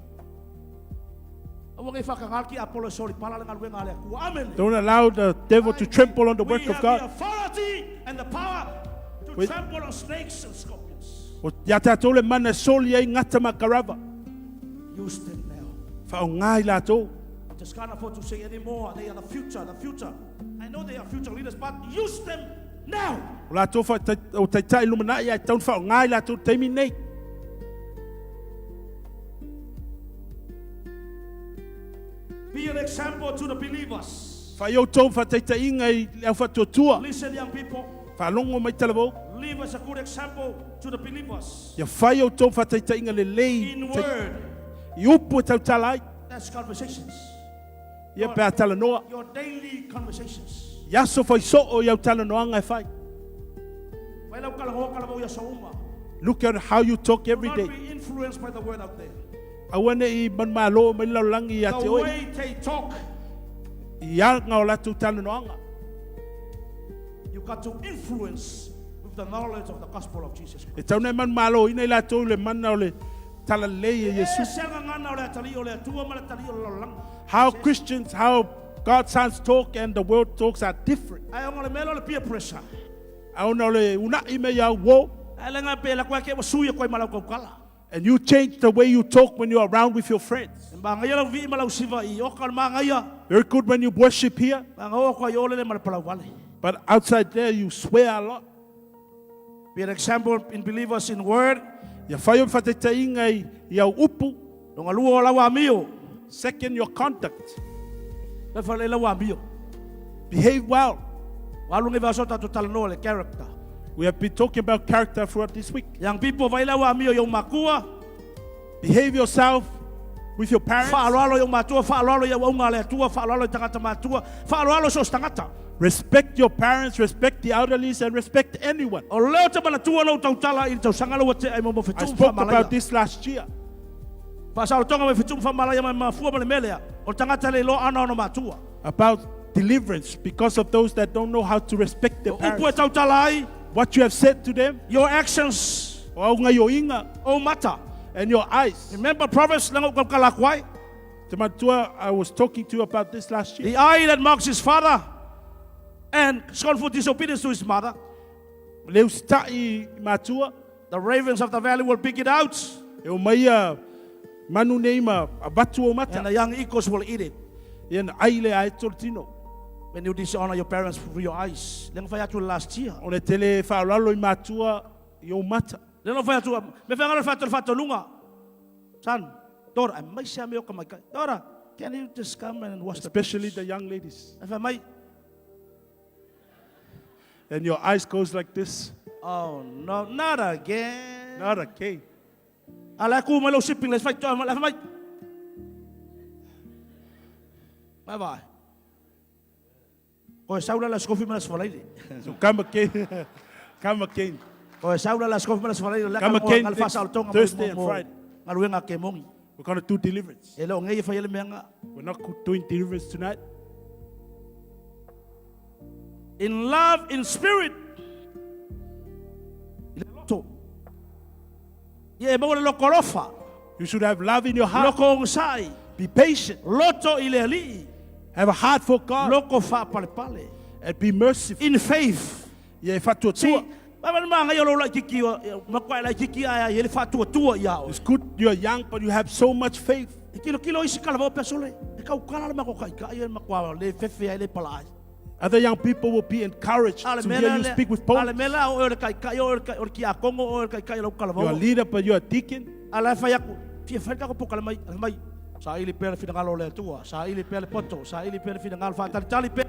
Aua ngai whakangal ki Apollo soli pala le ngaluenga le akua. Amen. Don't allow the devil to trample on the work We of have God. the authority and the power to Wait. trample on snakes and scorpions. O ia tātou le mana soli ai ngata makarava. Use them now. Whaonga i latou. Just can't afford to say anymore. They are the future, the future. I know they are future leaders, but use them now. O latou wha, o taitai lumanai ai taun whaonga i latou taimi nei. Be an example to the believers. Fai outou ma faataitaiga i le aufaatuatua. Listen, young people. Faalogo mai talavou. Live as a good example to the believers. Ia fai outou ma faataitaiga lelei In word. i upu e tautala ai. That's conversations. Ia pe a talanoa. Your daily conversations. I aso faisoo i au talanoaga e fai. Fai lau kalahoa kalavou i aso uma. Look at how you talk every Do day. not be influenced by the word out there. Aua ne i manumalo mai le lalolagi ia te The oe. way they talk, I aga o latou talanoaga. you got to influence with the knowledge of the gospel of Jesus Christ. E tau nei manumaloina i latou i le mana o le talalelei e Iesu. E se gagana o le atalii o le Atua ma le atalii o le lalolagi. How Christians, how God's sons talk and the world talks are different. Ae ona o le mea lea o le peer pressure. Ae ona o le una'i me iau uo. Ae le ga pe la koe ke ua sui e koe ma lau kaukala. And you change the way you talk when you're around with your friends. E māngaia lau vii ma lau siva i oka o le māngaia. Very good when you worship here. Māngaoa koe i o lele ma le palau vale. But outside there you swear a lot. Be an example in believers in word. Ia fai o whataitaiga i, i au upu. Longa lua o lau amio. Second, your conduct. Fai whale lau amio. Behave well. Ua alu nei vaiaso tatou talanoa le character. We have been talking about character throughout this week. Young people, vai lau amio i ou makua. Behave yourself with your parents. Faaaloalo i ou matua, faaaloalo i auaunga a le Atua, faaaloalo i tagata matua, faaaloalo so o se tagata. Respect your parents, respect the elderlies, and respect anyone. O lea ou te manatua lou tautala i le tausaga lea ua tea i mo I Fetu'u spoke Faamalaia. about this last year. Faasaolotoga mai Fetu'u Faamalaia mai mafua ma le mea lea, o le tagata e le iloa ana ona matua. About deliverance because of those that don't know how to respect their O upu e parents. tautala ai, What you have said to them, your actions, o au ngaioiga, ou mata. and your eyes. Remember Proverbs lenga ou kaukala aku ai? Te manatua, I was talking to you about this last year. The eye that mocks his father and scornful disobedience to his mother, Le usita'i i matua, the ravens of the valley will pick it out, e o mai ia manu nei ma avatu o mata. and the young eagles will eat it. Ia na ai le ae tolu tino. When you dishonor your parents through your eyes. Lenga fai atu last year. O le tele faaaloalo i matua i ou mata. Lenga fai atu, me fai ngalo fai atu le faatonuga. Son, daughter, aemaise a mea o ka maikai. Daughter, can you just come and wash the Especially dishes? the young ladies. E fai mai, And your eyes goes like this. oh no, not again. Not again. A la ku mai lou shipping le fai toa mai, fai mai. Bye bye. Koe saula la skofi ma la sfalaile. So come again. Come again. Koe saula la skofi ma la sfalaile. La Come ka again mo next fasa o tonga Thursday and Friday. Ngaluenga ke mongi. We're going to do deliverance. E le o ngei fai le meanga. We're not doing deliverance tonight. In love, in spirit. I le loto. Ia e maua le loko alofa. You should have love in your heart. Loko ogasai. Be patient. Loto i le alii. Have a heart for God. Loko faapalepale. And be merciful. In faith. Ia e faatuatua. See, vai mai maga o laititi makuai laititi ae ai le faatuatua ia oe. It's good you are young, but you have so much faith. E kilokilo isi kalavao pesole. E kaukala le mako kaikai e makoa le fefe ai le pala ai. Other young people will be encouraged Ale to mea hear la you lea- speak with ale boldness. mea la o oe o le kaikai, o oe o le kiakongo, o oe o le kaikai o lau You are a kalavao. leader, but you are a deacon. A la e fai aku, fia fai le tako pokale mai, ale mai, saili pea le finagalo o le Atua, saili pea le poto, saili pea le finagalo, faatalitali pea.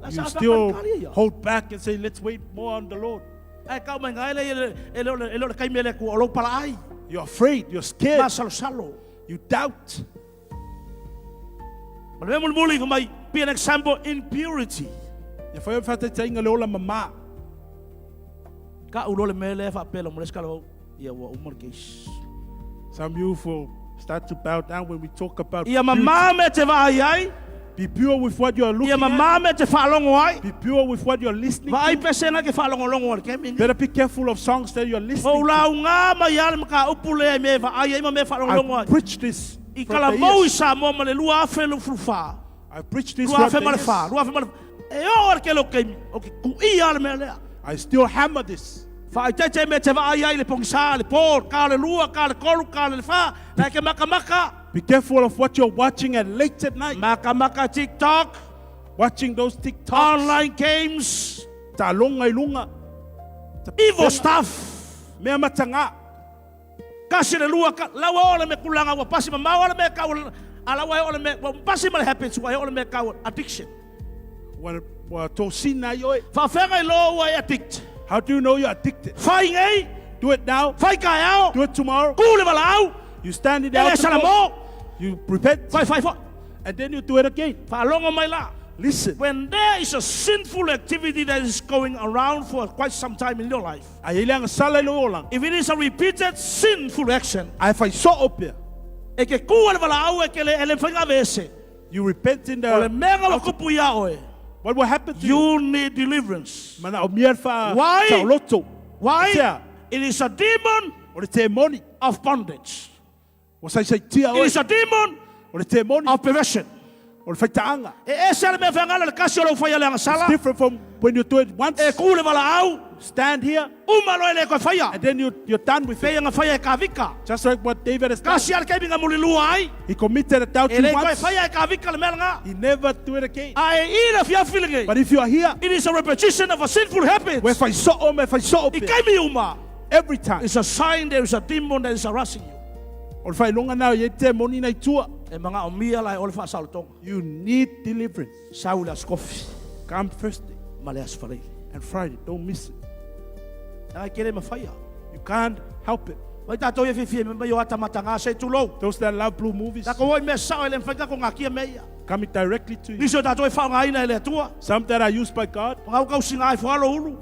La You sa still faatalitali ia. hold back and say, let's wait more on the Lord. Ae kau mai ngai le e le o le e le o le kaimi a le Atua o lou pala ai. You're afraid, you're scared, Masalosalo. you doubt. Ma le mea mulimuli fai mai, be an example in purity. Ia fai o le faataitaiga le ola mamā. Ka ulo le mea lea faapea la mo le sikala vau, ia ua uma le case. Some youth will start to bow down when we talk about Ia purity. mamā mea te vaai ai, Be pure with what you are looking ia at. mamā mea te faalogo ai. Be pure with what you are listening Vaai to. pesena ke faalogologo a le kemi. Better be careful of songs that you are listening O to. lauga mai lava le mataupu lea i mea e vaai ai ma mea e faalogologo I ai. preach this I from the kalavou i ears. Samoa ma le 2024. I preach this from the 2004, ears. 2004. E oo le kele o keimi, o ke kuia le mea lea. I still hammer this. Faaeteete mea te vaai ai le pogisa, le po, ka le lua, ka le kolu, ka le fa, na ke makamaka. Be careful of what you're watching at late at night. Makamaka TikTok, Watching those TikToks. online games, Talonga i lunga. evil stuff. Mea matanga. Kasi le lua, ka, la ua oo le mea tulaga ua pasi mamao lava le mea e tau a la ua e oo le mea, ua pasi ma le habits ua e oo le mea e tau addiction. Ua, ua tosina ai oe. Faafeagai loa ua e addict. How do you know you're addicted? Fai nei. Do it now. Fai taeao. Do it tomorrow. Ku le valaau. You stand in the E le altar salamo. You repent. Fai fai foi. And then you do it again. Faalogo mai la. Listen. When there is a sinful activity that is going around for quite some time in your life. A i ai le agasala i lou olaga. If it is a repeated sinful action. Ae fai soo pea. E ke ku a le valaau e ke le, e le mafai ona aveese. You repent in the. O le mea ua tupu iā oe. What will happen to you? You need deliverance. Manaomia le faa. Why? Saoloto. Why? Sea. It is a demon O le temoni. of bondage. Ua saisaitia It oe. is a demon O le temoni. of perversion. O le faitaaga. E ese lava le mea feagala le kasi o lou fai a le agasala. It's different from when you do it once. E ku le valaau. Stand here. Uma loa e le koe faia. And then you, you're done with it. Pei ona faia e Kavika. Just like what David has done. Kasi a le taimi na mulilua ai. He committed adultery E le koe once. faia e Kavika le mea lena. He never do it again. A e i le afiafi lenei. But if you are here, It is a repetition of a sinful habit. ua e fai soo ma e fai soo I pea. taimi uma. Every time. It's a sign there is a demon that is harassing you. O le faailoga lena e i ai temoni na i tua. E manaomia la e oe le faasaolotoga. You need deliverance. Sau i le Aso Kofi. Come Thursday. Ma le Aso Faraile. And Friday, don't miss it. Leaga e te le mafaia. You can't help it. Mai tatou ia fiafia mai o ata mataga se tulou. Those that love blue movies. Tatou o i mea sao e le mafai tatou gakia mea ia. Coming directly to you. Nisi o tatou e faaaogaina e le Atua. Some that are used by God. Ngau kau singa ai foalo ulu.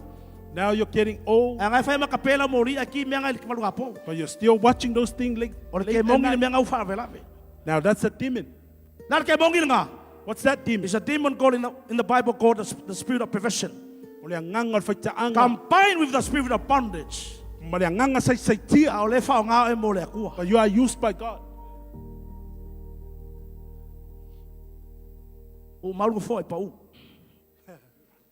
Now you're getting old. Ae ngai whai ma ka pela mo ria ki mea ngai malu apo. But you're still watching those things late, O le late ke at mongi le night. mea ngau wharawelawe. Now that's a demon. Nā le ke mongi ngā. What's that demon? It's a demon called in the, in the Bible called the, the spirit of perversion. O le agaga o le faitaaga. Combined with the spirit of bondage. Ma le agaga saisaitia. A o le whaongā e mo le akua. But you are used by God. O malu fo e pau.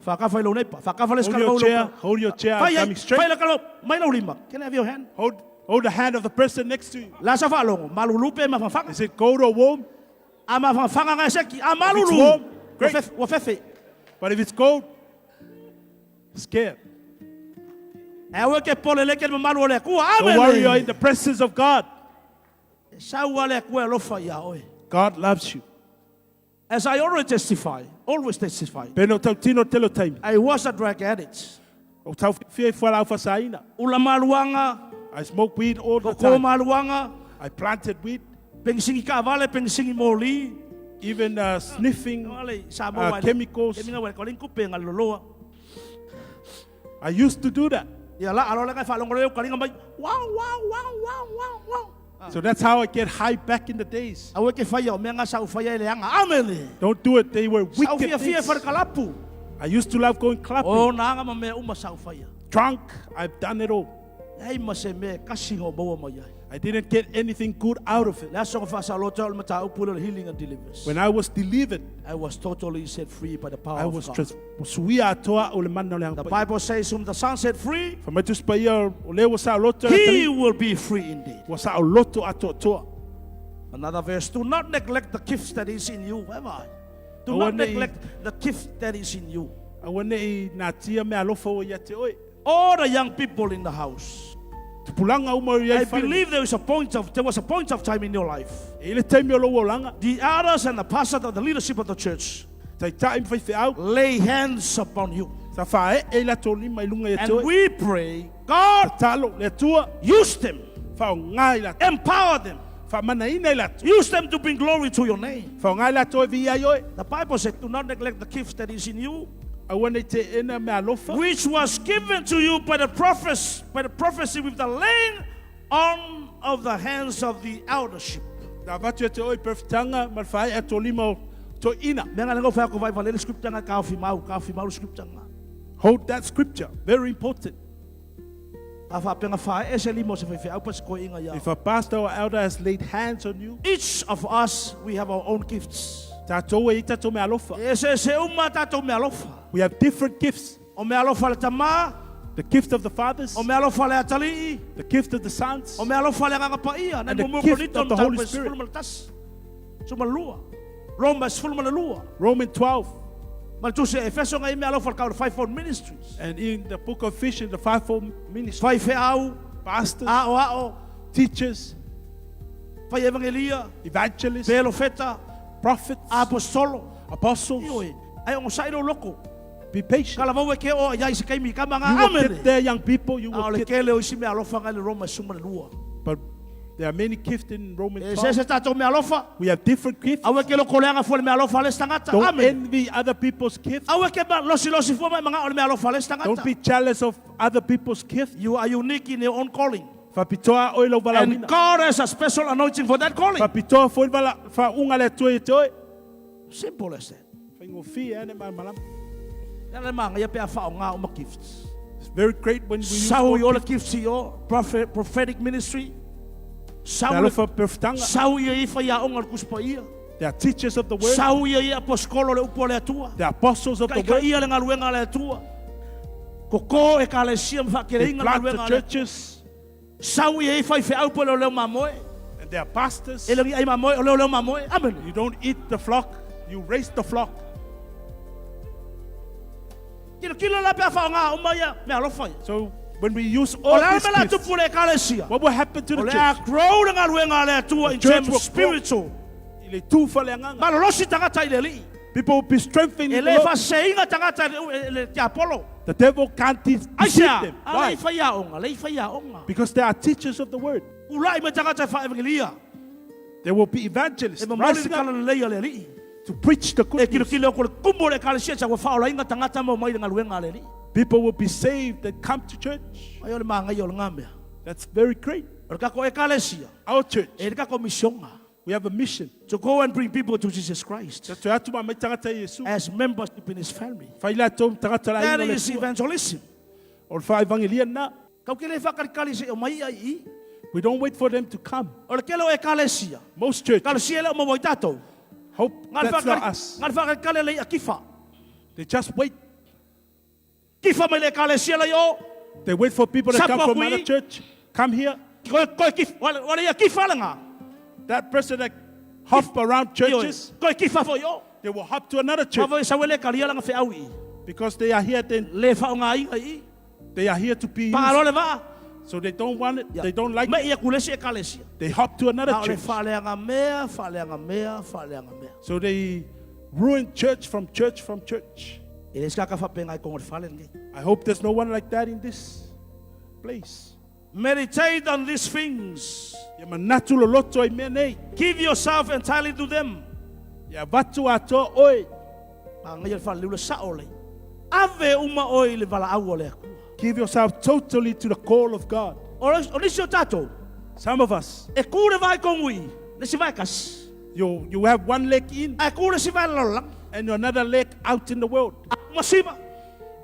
Whakafa i lou nei pa. Whakafa le Hold your chair. Hold your chair. I'm Fai ai, coming straight. fai le kalo, mai lau lima. Can I have your hand? Hold, hold the hand of the person next to you. La sa whaalongo, malulu pe mawhawhanga. Is it cold or warm? A mawhawhanga ngai seki, a If it's malulu. warm, great. Ua fefe. But if it's cold, scared. E aua ke pole le ke mamalu o le Atua. Don't worry, you're Amen. in the presence of God. E sau a le Atua e alofa ia oe. God loves you. As I already testify, always testify, Peno tau tino telo taimi. I was a drug addict. O tau fia i fuala au fasaina. Ula maluanga, I smoke weed all the koko time. maluanga, I planted weed, pengisingi kavale, pengisingi moli. even sniffing Wale, Samoa, chemicals. E minga wale, koling kupe nga loloa. I used to do that. Ia la alo le ngai whaalongo leo kalinga mai, wow, wow, wow, wow, wow, wow. So that's how I get high back in the days. Aue ke whaia o mea ngā sau whaia e le anga. Amele! Don't do it. They were Sau wicked fia fia things. wharekalapu. I used to love going clubbing. O nā anga ma mea uma sau whaia. Drunk. I've done it all. Ei ma se mea kasi ngō maua mai ai. I didn't get anything good out of it. Le aso nga whaasaloto o le mataupu le healing and deliverance. When I was delivered, I was totally set free by the power I of was God. trans- suia atoa o le mana o le The anga. Bible says whom the Son set free, Fa mai tusi paia o le ua saoloto le he tali, will be free indeed. ua saoloto atoatoa. Another verse, do not neglect the gift that is in you, have I? Do Aua not nei- neglect the gift that is in you. Aua nei natia mea alofa ua ia te oe. All the young people in the house. Tupulaga uma o iai I fale. believe there is a point of there was a point of time in your life. E i le taimi o lou olaga. The elders and the pastor, the leadership of the church, Taitai ma faifeau. lay hands upon you. Sa faaee i latou lima i luga ia te And oe. we pray, God, Tatalo, le Atua, use them, faaaoga i latou. empower them, Faamanaina i latou. use them to bring glory to your name. Faaaoga i latou e viia ai oe. The Bible said, do not neglect the gift that is in you, Aua nei teena mea alofa. which was given to you by the prophets, by the prophecy with the laying on of the hands of the eldership. Na avatu ia te oe i perofetaga ma le faaee atu o lima o toeaina. Mea nga lengo whai ako vai valele scripture nga ka awhi mau, ka awhi mau scripture nga. Hold that scripture, very important. A whaapenga whae ese lima o se whaiwhiau pa se koe inga ia. If a pastor or elder has laid hands on you, Each of us, we have our own gifts. tatou e i tatou mea alofa. E se se uma tātou mea alofa. We have different gifts. O mea alofa le tamā, The gift of the fathers, o mea alofa le atalii, the gift of the sons, o mea alofa le agaga paia. And the gift of the Holy Spirit. Roma 12. Romans 12. Ma le tusi e Efeso ngai mea alofa le kau le fivefold ministries. And in the book of Ephesians, the fivefold ministry. Faifeau, Pastors, ao ao, Teachers, fai evangelia, evangelists, pelofeta, prophets, apostolo. apostles. Ioe, ai ogosaʻi lou loto. Be patient. Talavou e ke oo i ai se taimi kama You ga will amene. get there, young people. You A o will le get. tele o isi meaalofa ga i le Roma e 12. But there are many gifts in Romans E 12. se se tatou meaalofa, We have different gifts. aua e ke lokoleaga fua le meaalofa a le isi tagata. Don't Amene. envy other people's gifts. Aua e ke losilosi fua ma e magao i le meaalofa a le isi Don't tagata. be jealous of other people's gifts. You are unique in your own calling. Faapitoa oe lou And valaauina. God has a special anointing for that calling. Faapitoa foi le vala faauga le Atua ia te oe. Simple as that. Faigofie ane malamalama. Le ala le magaia pe a faaaoga uma gifts. It's very great when we use Sau all i o le gifts. gifts i o prophet, prophetic ministry. Sau Te le alofa perfetanga. sau ia i whaiaonga le kuspaia. They are teachers of the word. Sau ia i aposkolo le upu a le Atua. They are apostles of the Kai ka word. ia le galuega a le Atua. Koko e kalesia ma They whakereinga le plant galuega the a le Atua. churches. Sau ia i whai wheau po leo leo mamoe. And they are pastors. E lengi ai mamoe, o leo leo mamoe. Amen. You don't eat the flock, you raise the flock. Kilo kilo la pe a whaonga uma ia me alofa ia. So when we use O all le these me la gifts, tupu le ekalesia. what will happen to O the le a church? grow le galuega a le Atua in church terms will of spiritual. I le tufa le agaga. Malolosi tagata i le alii. People will be strengthened E in the le Lord. faaseiga tagata i le- le tiapolo. The devil can't Ai deceive sea, them. a Why? lei whaiaonga, lei whaiaonga. Because they are teachers of the word. Ulai me tagata e whaevangelia. There will be evangelists E mamoli le rising up kala lelei a le alii. to preach the E good news. kilokilo o ko le kumu o le ekalesia sa ua whaolainga tagata mo mai le galuega a le alii. People will be saved that come to church. Ai o le maangai o le ngamea. That's very great. O le kako ekalesia, Our church, e le kako misionga. we have a mission. To go and bring people to Jesus Christ Te atu ma mai tagata i Iesu. as membership in his family. Whai latou tagata la That inga le is Atua. evangelism. O le whaevangelia na. Kau ke le whakarikari se o mai ai i. We don't wait for them to come. O le kele o ekalesia. Most churches Kalesia le o mawai tātou. hope Ngā le that's not whakari- us. ngā le whakarikari le i a kifa. They just wait. Kifa mai le ekalesia lei o. They wait for people to Sapo come from kui. other church. Come here. Koe, koe kifa, wale, wale ia kifa le ngā. That person that hop around churches, Koe kifa fo i o. they will hop to another church Mawa i sawele kalia langa wheau i. because they are here. Then Le whao ngā inga i. they are here to be used. Paalo le vaa. So they don't want it. They don't like Me it. ia kulesi e kalesia. They hop to another A o le church. whaleanga mea, whaleanga mea, whaleanga mea. So they ruin church from church from church. E le skaka whapenga i kongo le whale nge. I hope there's no one like that in this place. Meditate on these things. Ia manatu loloto ai mea nei. Give yourself entirely to them. Ia vatu atoa oe. A ngai le whale liula sao le. Ave uma oi le vala au o le akua. Give yourself totally to the call of God. O o nisi o tātou, Some of us, e kure vai kongui, le si vai kas. you have one leg in A kure si vai lalolang. and another leg out in the world. A uma sima,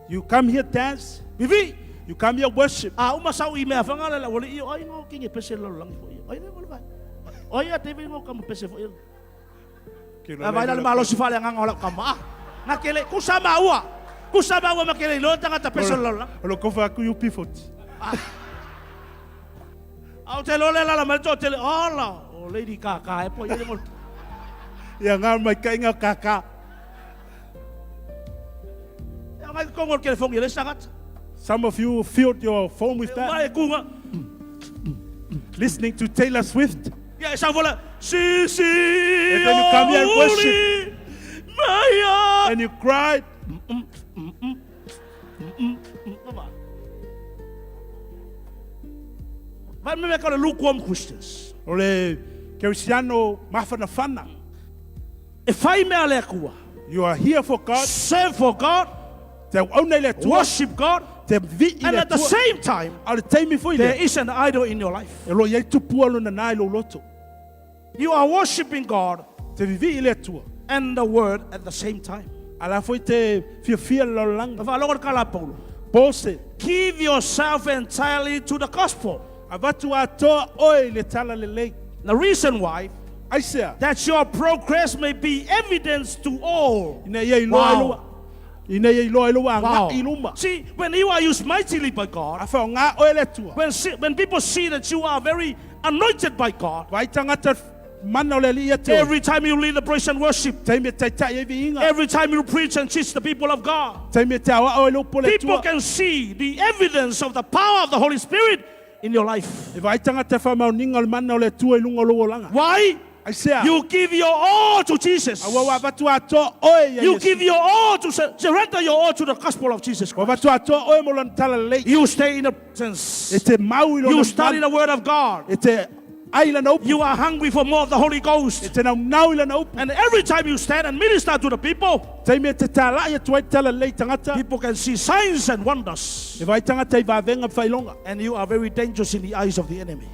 You come here dance, vivi. you come here worship. A uma sau i mea whangala la wale i o ai ngō kingi pese lalolang fo i. Ai le vai. O ia te ngō kama pese fo i. A vai la le malosi whale nganga hola kama. Ah, Ngā kele, kusa maua. Kusa maua ma kele ilo tangata pese lalolang. O lo kofa aku i upi foti. Au te lole la la mai tō te le, ola, o lady kākā e po i le ngol. Ia ngā mai kainga kaka. Ia ngai kongo ke le fongi le sangata. Some of you filled your phone with that, Mai e kunga. listening to Taylor Swift. Ia e sauvola, si si And then you come here and worship. Maia. And you cried. Vai me me ka le lukewarm Christians. O le Kerisiano mafanafana. E whai mea le akua. You are here for God. Serve for God, Te auna i le Atua. worship God, Te vi i and le at the Atua. same time, A le taimi foi there le. is an idol in your life. E lo iai tupua lona nā i lo loto. You are worshiping God Te vivi i le Atua. and the word at the same time. A la foi te fiafia le lalolagi. Ma whaalogo le kala Paulo. Paul said, Give yourself entirely to the gospel. avatu atoa oe i le tala lelei. The reason why, Aisea, that your progress may be evidence to all. ina ia iloa i Wow. lua. Ina ia iloa i lua Wow. a i luma. See, when you are used mightily by God, A whao ngā oe le Atua. when people see that you are very anointed by God, Vai tangata mana o le alii ia te oe. every time you lead the praise and worship, Taimi e taitai e viiga. every time you preach and teach the people of God, Taimi e te awa oe le upo le people Atua. can see the evidence of the power of the Holy Spirit in your life. E vaai tagata i faamaoniga o le mana o le Atua i luga o lou olaga. Why? Aisea? You give your all to Jesus. Aua ua avatu atoa oe ia You Iesu. give your all to surrender your all to the gospel of Jesus Ua Christ. avatu atoa oe mo lana talalelei. You stay in the E presence. te mau i lona You study malu. the word of God. E te ai lana upu. You are hungry for more of the Holy E Ghost. te naunau i lana upu. And every time you stand and minister to the people, Taimi e te tālai atu ai talalelei tagata. people can see signs and wonders. E vaai tagata i vavega ma faailoga. And you are very dangerous in the eyes of the enemy.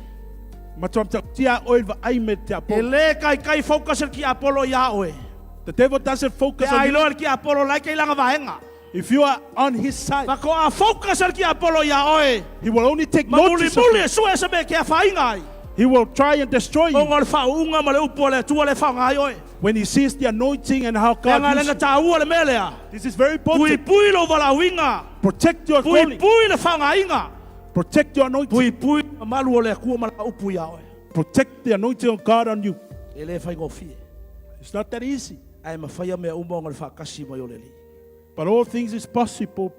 Matua matautia oe i le vaai me te E Apolo. le kaikai focus le kiapolo ia oe. The devil doesn't focus Pe on you. ailoa le kiapolo lai ke ilanga vaenga. If you are on his side, Fa ko a focus le kiapolo ia oe. he will only take Ma muli notice of muli you. e sue se me ke a whainga ai. He will try and destroy you Onga o le whaunga ma le upu o le Atua le whaunga ai oe. when he sees the anointing and how Le God anga uses lenga you. tāua le mea lea. This is very Pui important. pui lo walauinga. Protect your Pui calling. pui le whaungainga. Protect your anointing. Pui pui ma malu o le Atua ma la upu ia oe. Protect the anointing of God on you. E le whaingofie. It's not that easy. Ae mawhaia mea uma onga le whakasi mai o le li. But all things is possible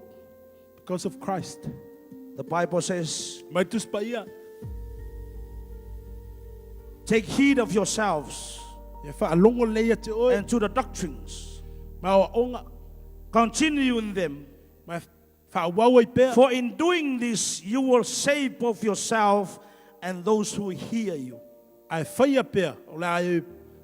because of Christ. The Bible says, Mai Tusi Paia, take heed of yourselves e faalogo lelei ia te oe, and to the doctrines. ma aoaoga, Continue in them. ma faaauau ai pea. For in doing this, you will save both yourself and those who hear you. Ae faia pea, o le a e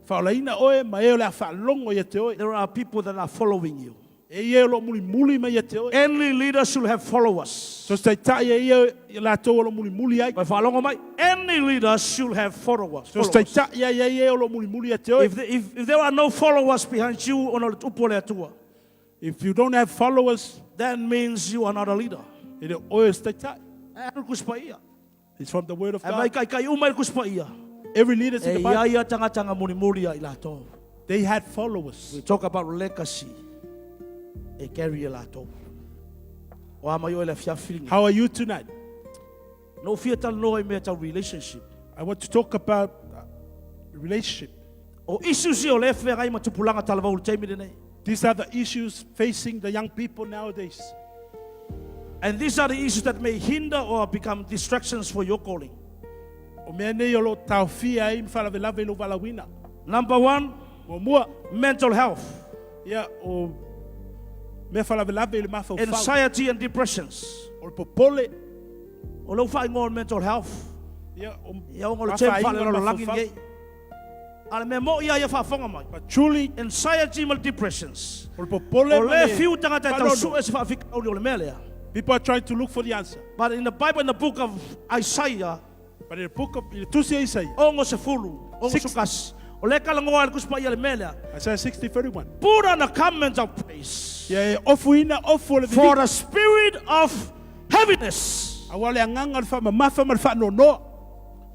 faaolaina oe, ma e o le a faalogo ia te oe. There are people that are following you. E ia o loo mulimuli mai ia te oe. Any leader should have followers. So se taitai e ia i latou o loo mulimuli ai. Mai faalogo mai. Any leader should have followers. So se followers. taitai ai e ia o loo mulimuli ia te oe. If, the, if, if there are no followers behind you, ona o le tupu o le Atua, If you don't have followers, that means you are not a leader. e le o oe o se taitai. E alu le Tusi Paia. It's from the word of E mai God. kaikai uma i le Tusi Paia. Every leader in E the ia Bible, ia tagataga mulimuli ia i latou. they had followers. We talk about legacy. E carry e latou. O a mai o le afiafi lenei. How are you tonight? Na ou fia talanoa i mea tau relationship. I want to talk about relationship. O issues ia o lea e feagai ma tupulaga talavou i le taimi lenei. These are the issues facing the young people nowadays. And these are the issues that may hinder or become distractions for your calling. O mea nei o lo o taofia ai ma faalavelave i lou valaauina. Number one, Muamua, mental health, ia, o mea faalavelave i le mafaufau. anxiety and depressions. O le popole, O lou faaigoa o le mental health, ia, o ia ona o le term mafaaina o le faalelalolagi mafaufau. lenei. A le mea moi ia ia faafofoga mai. But truly, Anxiety ma le depressions. o le popole O ma le le fiu tagata e faanono. tausue se faafitauli o le mea lea. People are trying to look for the answer. But in the Bible, in the book of Isaiah, But in the book of, i le Tusi a Isaia, 60, 61, o lea e talanoa ai le Tusi Paia i le mea lea. Isaiah 60, 31. Put on a garment of praise Ia e ofuina ofu o le for viliga. the spirit of heaviness. Aua o le agaga o le faamamafa ma le faanoanoa.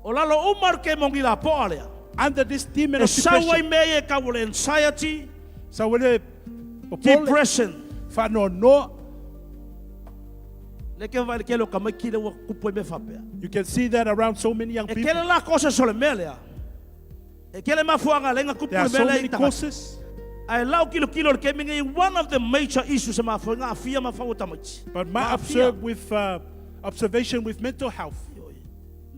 O lalo uma le kemogi lapoa lea. Under this demon E of sau ai depression. mea ia e kau o le anxiety, Sau ai le popole, depression. faanoanoa. Le ke vaai le kele o tamaiti lea ua tupu ai mea faapea. You can see that around so many young E people. kele la causes o le mea lea. E kele mafuaga le ga tupu There are le mea so lea i many tagata. causes. Ae lau kilokilo le kemi nei, one of the major issues e mafua ai ga aafia ma fau o tamaiti. But my Maafia. observe with observation with mental health,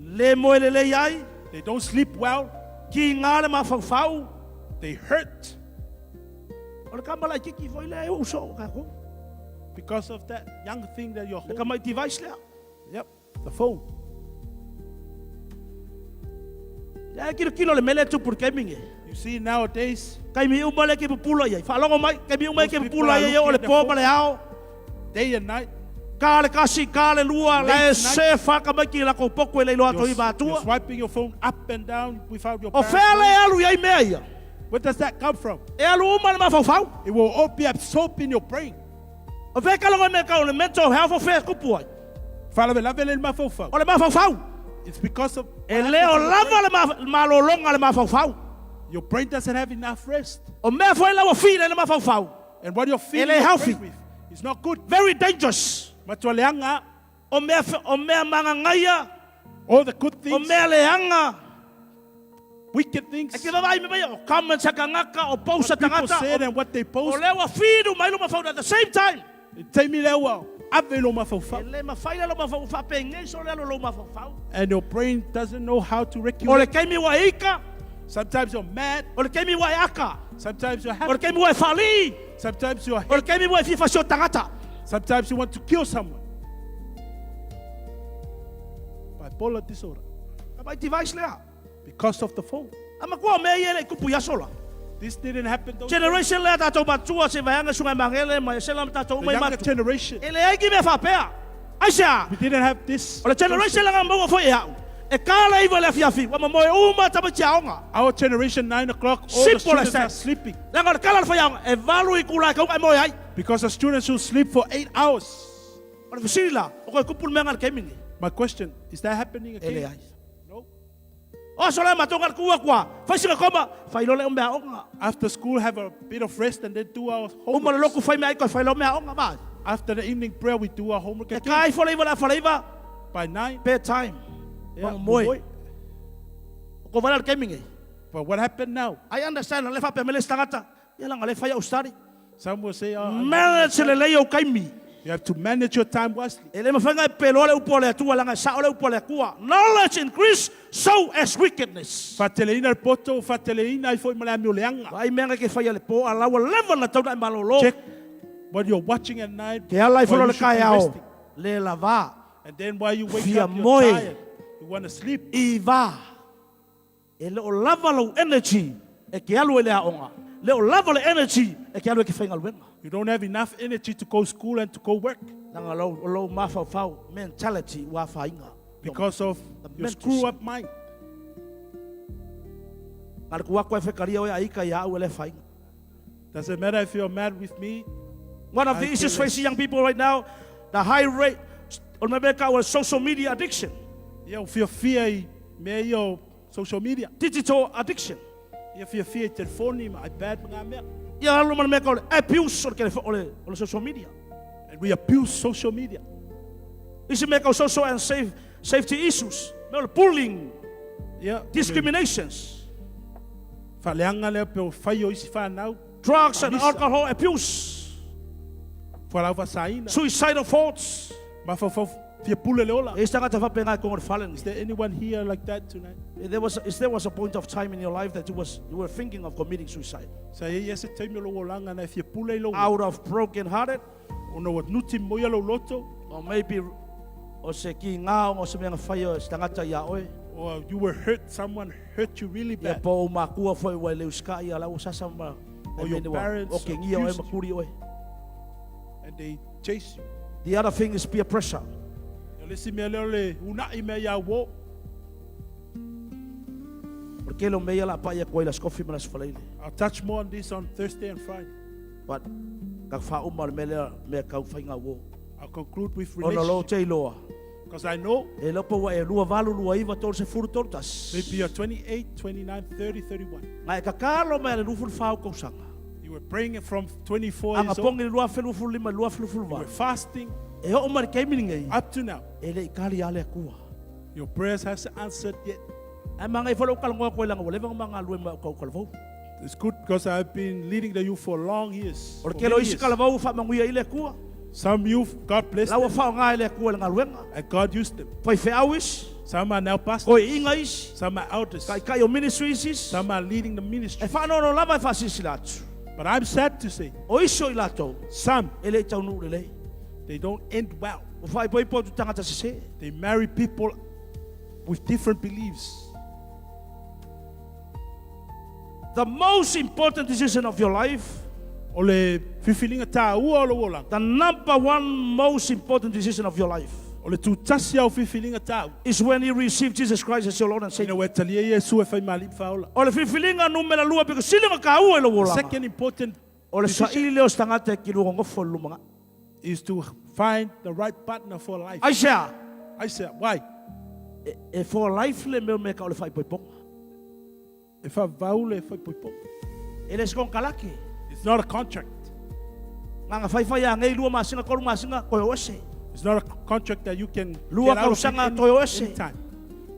Le moe lelei ai, they don't sleep well, ki ngā le mafaufau. they hurt O le kama laitiiti foi lea e uso o kākou. because of that young thing that you're Le holding. kama i device lea. Yep, the phone. Lea e kilokilo le mea lea e tupu i le kemi nei. You see nowadays, Kaimi uma lea ke pupula i ai. Faalogo mai, kaimi uma lea Most ke people pupula are i ai o looking le at their pō phone. ma le ao. day and night, Ka le kasi, ka le lua, Late la e night. se whaka mai ki lako poko e le iloa you're, atu i you're vātua. swiping your phone up and down without your O parents. whea le alu i ai mea ia. Where does that come from? E alu uma le mafaufau. It will all be absorbed in your brain. O whea kalogo i mea kau le mental health o whea kupu ai. Faalavelave le mafaufau. O le mafaufau. It's because of E what le o happens in your lava brain. le malolonga le mafaufau. Your brain doesn't have enough rest. O mea foi lau feel le mafaufau. And what you're feeling le your healthy. brain with is not good. Very dangerous. Matua leaga, O mea, o mea mangangaia, all the good o things, mea leaga. wicked things, E ke vavai me mai, o comments a kangaka, o post a what people tangata, said and what they o post. lea ua feed mai luma fauna at the same time. Taimi lea ua Ave i lou E mafaufau. le mafai la lou mafaufau faapenei solo le alu o lou mafaufau. And your brain doesn't know how to O le regulate. taimi ua e ika, Sometimes you're mad. o le taimi ua e aka, Sometimes you're o happy. le taimi ua e faalii, Sometimes you're o le taimi ua e fia faasio tagata. Sometimes you want to kill someone. Bipolar disorder. Mai device lea. Because of the phone. A matua o mea ia e le i tupu i aso la. This didn't happen those Generation lea tatou matua se vaeaga suga magele ma se la tatou The uma i younger matu. generation. E leai ki mea faapea. Aisea? We didn't have this. O le generation lea na maua foi e au. E ka le 9 i le afiafi, ua momoe uma tamaiti aoga. Our generation, 9 o'clock, all the Simple students as that. are sleeping. Leaga o le kala o le faiaoga, e 8 itula e kauga e moe ai. Because the students will sleep for 8 hours. O le fesili la, o koe kupu le mea nga le taimi lenei? My question, is that happening E again? leai. No. O aso la e matou nga le kua kua, fai sina koma, fai loa le o mea aoga. After school, have a bit of rest and then do our Uma le homework. loku fai mea ai koe fai loa mea aoga ma. After the evening prayer, we do our homework E again. ka ifo le 9 i le afa le 9, By 9. bedtime. Yeah, Moe. moe. O ko vala le taimi lenei. But what happened now? I understand, le faapea mai le isi tagata, ia leaga o lea e fai au study. Some will say, oh, Manage lelei ou taimi. you have to manage your time wisely. E le mafai ona e peloa le upu a le Atua, leaga e sao le upu a le Atua. Knowledge increase, so as wickedness. Faateleina le poto, faateleina ai foi ma le amio leaga. Vaai mea na ke faia le po, a lau ua leva ona tau na e malolo. Check what you're watching at night. Ke ala ifo while loa you le should be kaeao, resting. le lava, And then while you wake Fia up, you're moe. tired. You want to sleep. i va. E le o lava lou energy e ke alu ai le aoga. Le o lava le energy e ke alu ai ke faigaluega. You don't have enough energy to go school and to go work Leaga lou, o lou mafaufau, mentality ua afaina. because of The your mental screw side. up mind. Na le ku aku ai fekaria oe a ika ia au e le whainga. Does it matter if you're mad with me? One of the I issues feel facing young people right now, the high rate, o le mea ka o social media addiction, Ia o fiafia i mea ia o social media. digital addiction. Ia fiafia i telefoni ma iPad ma ngā mea. Ia alu ma le mea ka o le abuse o le telefo- o le, o le social media. And we abuse social media. Isi mea ka o social and safe, safety issues, mea o le bullying, Ia, discriminations, faaleaga lea pe o fai o isi whanau, drugs and Misa. alcohol abuse, fualau faasaina, suicidal thoughts. mafaufau fia pule le ola. E isi tagata faapena i koga o le fale Is lenei. there anyone here like that tonight? There was, is there was a point of time in your life that you, was, you were thinking of committing suicide? Sa i ai se taimi o lou olaga na e fia pule i lou Out of broken hearted, ona ua nuti moia lou loto, or maybe o se ki ngā o se mea na whai o se tangata ia oe. or you were hurt, someone hurt you really Ia bad. po o makua foi ua le uska ia lau sasa ma Or your parents o ke ngia oe abused you. makuri oe. And they chase you. The other thing is peer pressure. O le isi mea lea o le una'i mea iā uō. O le tele o mea ia la pa ia koe la skofi ma la sfaleile. I'll touch more on this on Thursday and Friday. But ka wha uma le mea lea mea kau whainga uō. I'll conclude with Ona lo relationship. te iloa. Because I know E lopo ua e 28, 29, 30, sefulu tolu tasi. maybe you're 28, 29, 30, 31. Ngai e kakalo mai le 24 kausaga. You were praying from 24 Anga years old. pongi le 2025, You were 2028. fasting E oo mai le taimi lenei, up to now. e le i kali a le Atua. Your prayers hasn't answered yet. Ai magai foi lou kalagoa koe laga ua leva ona magalue ma au kau kalavou. It's good because I've been leading the youth for long years. O le for tele o many isi years. kalavou ua faamanuia i le Atua. Some youth, God blessed La ua them faaaoga e le Atua i le galuega. and God used them. Faifeau isi, Some are now pastors. koiiga isi, Some are elders. taitai o ministry isi isi. Some are leading the ministry. E faanoano lava e faasilasila atu. But I'm sad to say, O isi o i latou, some, e le i taunuu lelei. they don't end well. Ua faaipoipo atu tagata sesē. They marry people with different beliefs. The most important decision of your life, O le filifiliga tāua o lou olaga. the number one most important decision of your life, O le tutasi au filifiliga tāua. is when you receive Jesus Christ as your Lord and Ina Savior. ua e talia Iesu e fai ma alii ma faaola. O le filifiliga numera lua pito sili ona kāua i lou olaga. Second important O le decision saili lea o se tagata e kilua gogofo i le lumanai. is to find the right partner for life. Aisea? I said, why? E, e for life le mea o mea ka o le faaipoipoga. E faavau le faaipoipoga. E le se konekarake. It's not a contract. Nganga faifai a ngei lua masina, tolu masina, toe o ese. It's not a contract that you can Lua get out of it tausaga toe o ese. any time.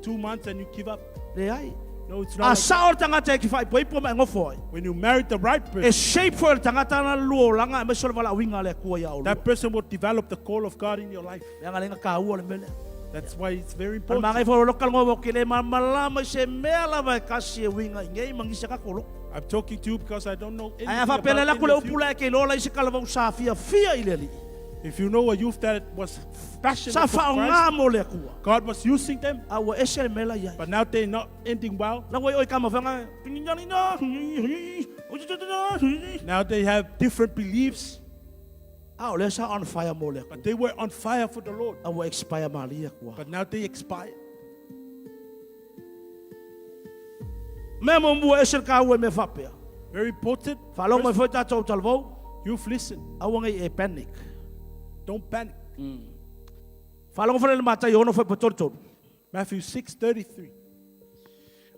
2 months and you give up. Leai. No, it's A not. Like sao le tagata e te faaipoipo ma e nofo ai. when you marry the right E person, shape foi le tagata na lua olaga aemaise o le valaauina a le Atua ia oulua. that person will develop the call of God in your life. Leaga le taua le mea lea. That's why it's very O le important. magai foi o lo kalongo wa ke le malamalama i se mea lava e kasi e uiga i nei ma nisi a tatou loto. I'm talking to you because I don't know Ae anything a faapea le about alu atu any le of you. upu lea e ke iloa lai se kalavau sa fiafia i le Alii. If you know a youth that was passionate Sa for Christ, faaaoga mo le Atua. God was using them, A ua ese le mea la i ai. but now they're not ending well. La ua i oi ka mawhenga. Now they have different beliefs, A o lea sa on fire mo le Atua. but they were on fire for the Lord. A ua expire malie Atua. But now they expire. Mea muamua ese le kaua i mea faapea. Very important. Faalogo mai foi tatou talavou, Youth, listen. aua nei e panic. Don't panic. Faalogo foi le Mataio ono foi po tolu. Matthew 6:33.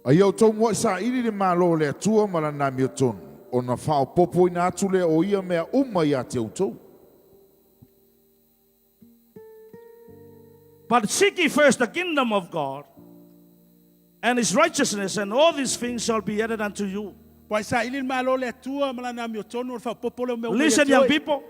A ia outou muaʻi saʻili le Malo o le Atua ma lana amiotonu, ona faaopoopoina atu lea o ia mea uma iā te outou. But seek ye first the kingdom of God and his righteousness, and all these things shall be added unto you. Muaʻi saʻili le Malo o le Atua ma lana amiotonu, o le faaopoopo lea o mea uma ia Listen, te young oe. people,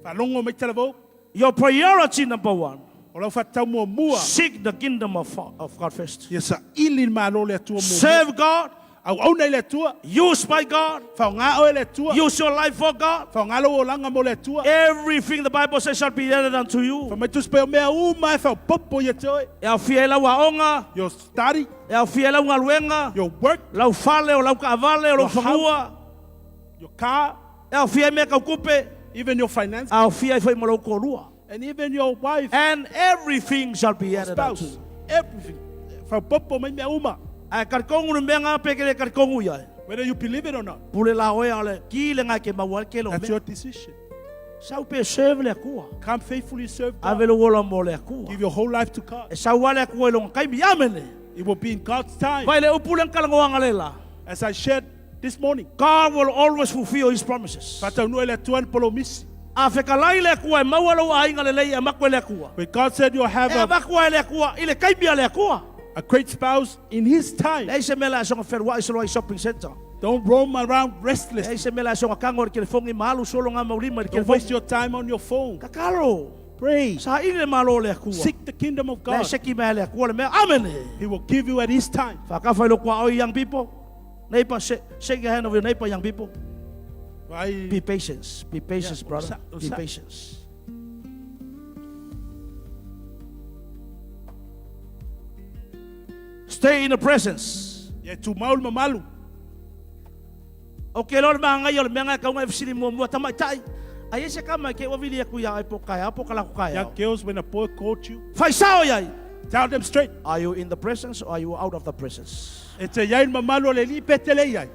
Faalogo mai talavou. your priority number one, O lau faatatau muamua. seek the kingdom of God first. Ia saʻili le Malo o le Atua muamua. Serve God, Auauna i le Atua. use by God, Faaaoga oe le Atua. use your life for God. Faaaoga lou olaga mo le Atua. Everything the Bible says shall be added unto you. Fai mai Tusi Paia o mea uma e faaopoopo ia te oe. E aofia ai lau aoga, Your study, e aofia ai lau galuega, your work, lau fale, o lau kaavale, o lau Your house. fanua, your car, e aofia ai mea tautupe, even your finance, aofia ai foi ma lou toalua. and even your wife, And everything shall be added unto spouse, you. everything. Faaopoopo mai mea uma. Ae talitonu le mea ngā pe ke le talitonu ia e. Whether you believe it or not, Pule la oe a le ki le ngai ke maua ai le kele o that's mea. your decision. Sau pe serve le Atua. Come faithfully serve God. Ave lou ola mo le Atua. Give your whole life to God. E sau a le Atua i lona taimi. Amene. It will be in God's time. Vai le upu le nkalagoanga le la. As I shared this morning, God will always fulfill his promises. faataunuu e le Atua ana polomisi. A fekalai le Atua e maua lou aiga lelei e avatu e le Atua. When God said you'll have E avatu ai le Atua i le taimi a le Atua. a great spouse in His time, Leai se mea la e soga feluai solo ai shopping center. don't roam around restless. Leai se mea la e soga kago i le telefoni ma alu solo ngā maulima i le Don't waste telefoni. your time on your phone. Tatalo. Pray. Saʻili le Malo o le Atua. Seek the kingdom of Le God. seki mai le Atua le mea. Amene. He will give you at His time. Faakafa i lo kua oi, young people. Neighbor, shake your hand of your neighbor, young people. Vai. Be patient. Be patient, Yeah, brother. Be usa- patient. Stay in the presence. Ia tumau le mamalu. O ke loa le magai o le mea ngai kaunga e fesili muamua tamaitai. Ai e se kama e ke ua vili aku ia ai po kai po kala ku kai. Young girls, when a boy called you, Fai sao iai. tell them straight. Are you in the presence or are you out of the presence? E te iai le mamalu o le alii pe te le iai.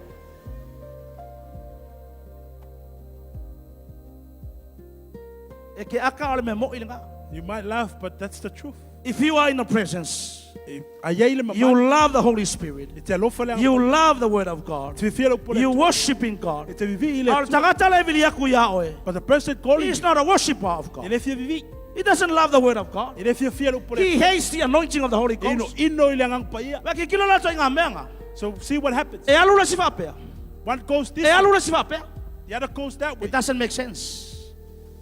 E ke aka o le mea moi le ngā. You might laugh, but that's the truth. If you are in the presence, E a iai le you mamalu. love the Holy Spirit. E te alofa le You love the Word of God. Te fia le upu o le You Atua. worshiping God. E te vivii le A o le Atua. tagata le vili aku ia oe. But the person calling He is you, not a worshiper of e God. le fia vivii. He doesn't love the Word of God. E le fia fia le upu o le He Atua. hates the anointing of the Holy E ino Ghost. ino i le agaga paia. Wa ke kilo la toi ngā mea ngā. So see what happens. E alu la si faapea. One goes this E alu way, la si faapea. the other goes that way. It doesn't make sense.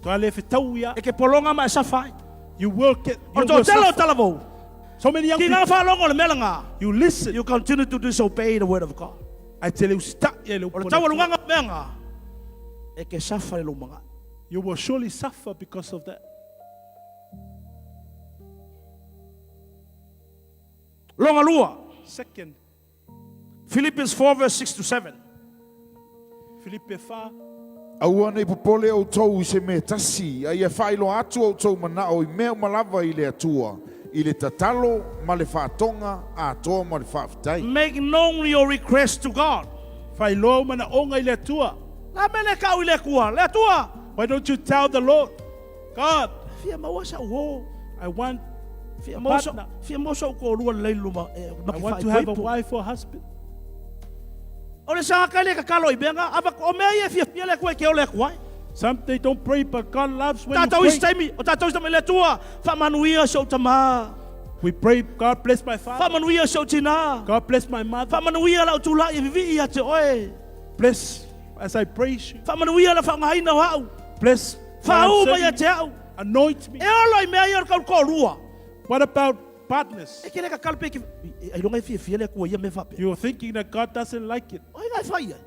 Toa le fetau ia. E ke polonga ma e sawhai. You will get, O you tō will tele o suffer. talavou. So many young Ki ngā people, whaalongo le mea ngā. you listen. You continue to disobey the word of God. Ai te le usita ia le O upu le o le tau Atua. alunganga mea ngā. E ke sawhai le umanga. You will surely suffer because of that. Longa lua. Second, Philippians 4 verse 6 to 7. Filipe 4, Aua nei popole outou i se mea tasi, a ia faailoa atu outou manao i mea uma lava i le Atua, i le tatalo ma le faatoga atoa ma le faafetai. Make known your request to God. Faailoa ou manaoga i le Atua. La me le kau i le Atua. Le Atua. Why don't you tell the Lord, God, Fia maua sa uo. I want, Fia maua sa Partner. fia maua sa uko lua le luma. E, I want to have a wife or husband. O le sanga kai le kakalo i mea ngā. Ava o mea ia fia fia le Atua e ke o le Atua. Some they don't pray, but God loves when you Tātou isi pray. taimi, o tātou isi taimi le Atua, whaamanuia si ou tamā. We pray, God bless my father. Faamanuia si ou tina. God bless my mother. Faamanuia lau tulai e vivii ia te oe. Bless as I praise you. Faamanuia le faaaogaina o au. Bless while I'm Faauma serving ia you. te au. Anoint me. E ola i mea ia o le kaulukōlua. What about partners? E ke le kakalo pe ke ailoga e fiafia le Atua ia mea faapea. You're thinking that God doesn't like it. O ai la e fai ai?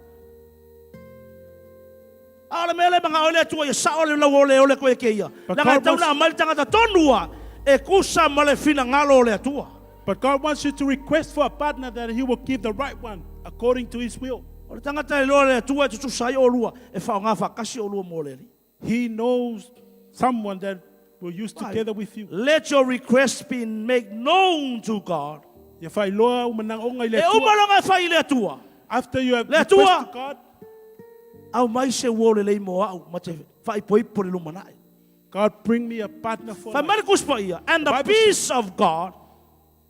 A o le mea lea e manao ai le Atua ia sao le lau oleole koe ke ia. But Leaga e God tau wants- na aumai le tagata tonu a e kusa ma le finagalo o le Atua. But God wants you to request for a partner that He will give the right one according to His will. O le tagata e iloa le Atua e tutusa ai oulua, e faaaoga faatasi oulua mo le Alii. He knows someone that will use together with you. Let your request be made known to God. Ia faailoa ou manaoga i le E uma Atua. loga e fai i le Atua. After you have Le Atua. requested God, Aumai se uo lelei mo au ma te faaipoipo le lumanai. God bring me a partner for Fai mai life. le Tusi Paia, and the Bible peace of God,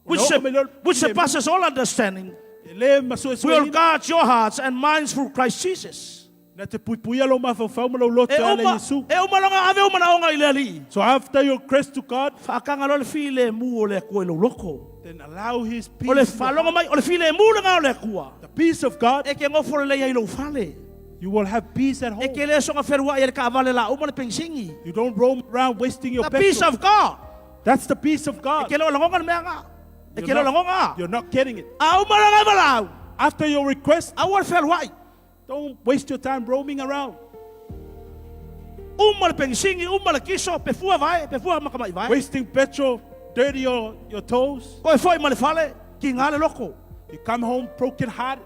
which, Ona sur- oo mai lea o le which filemu. surpasses all understanding, E le masuesueina. will guard your hearts and minds through Christ Jesus. Na te puipuia lou mafaufau ma lou loto E e ala uma, Iesu. e uma loga ave o manaoga i le Alii. So after your request to God, Faakaga loa le filemu o le Atua i lou loko. then allow His peace. O le faalogo mai, o le filemu lena o le Atua. The peace of God, E ke gofo lelei ai i lou fale. you will have peace at E home. ke le soga feluai e le kaavale la uma le pensingi. You don't roam around wasting your The peace petrol. of God. That's the peace of E God. ke le o lagonga le mea nga. E ke You're le o not, lagonga. you're not getting it. A uma loga e valaau. After your request, Aua le fealuai. don't waste your time roaming around. Uma le pensingi, uma le kiso, pe fua vae, pe fua makamai vae. Wasting petrol, dirty your toes. Koe foi ma le fale, ki ngā le loko. You come home broken hearted.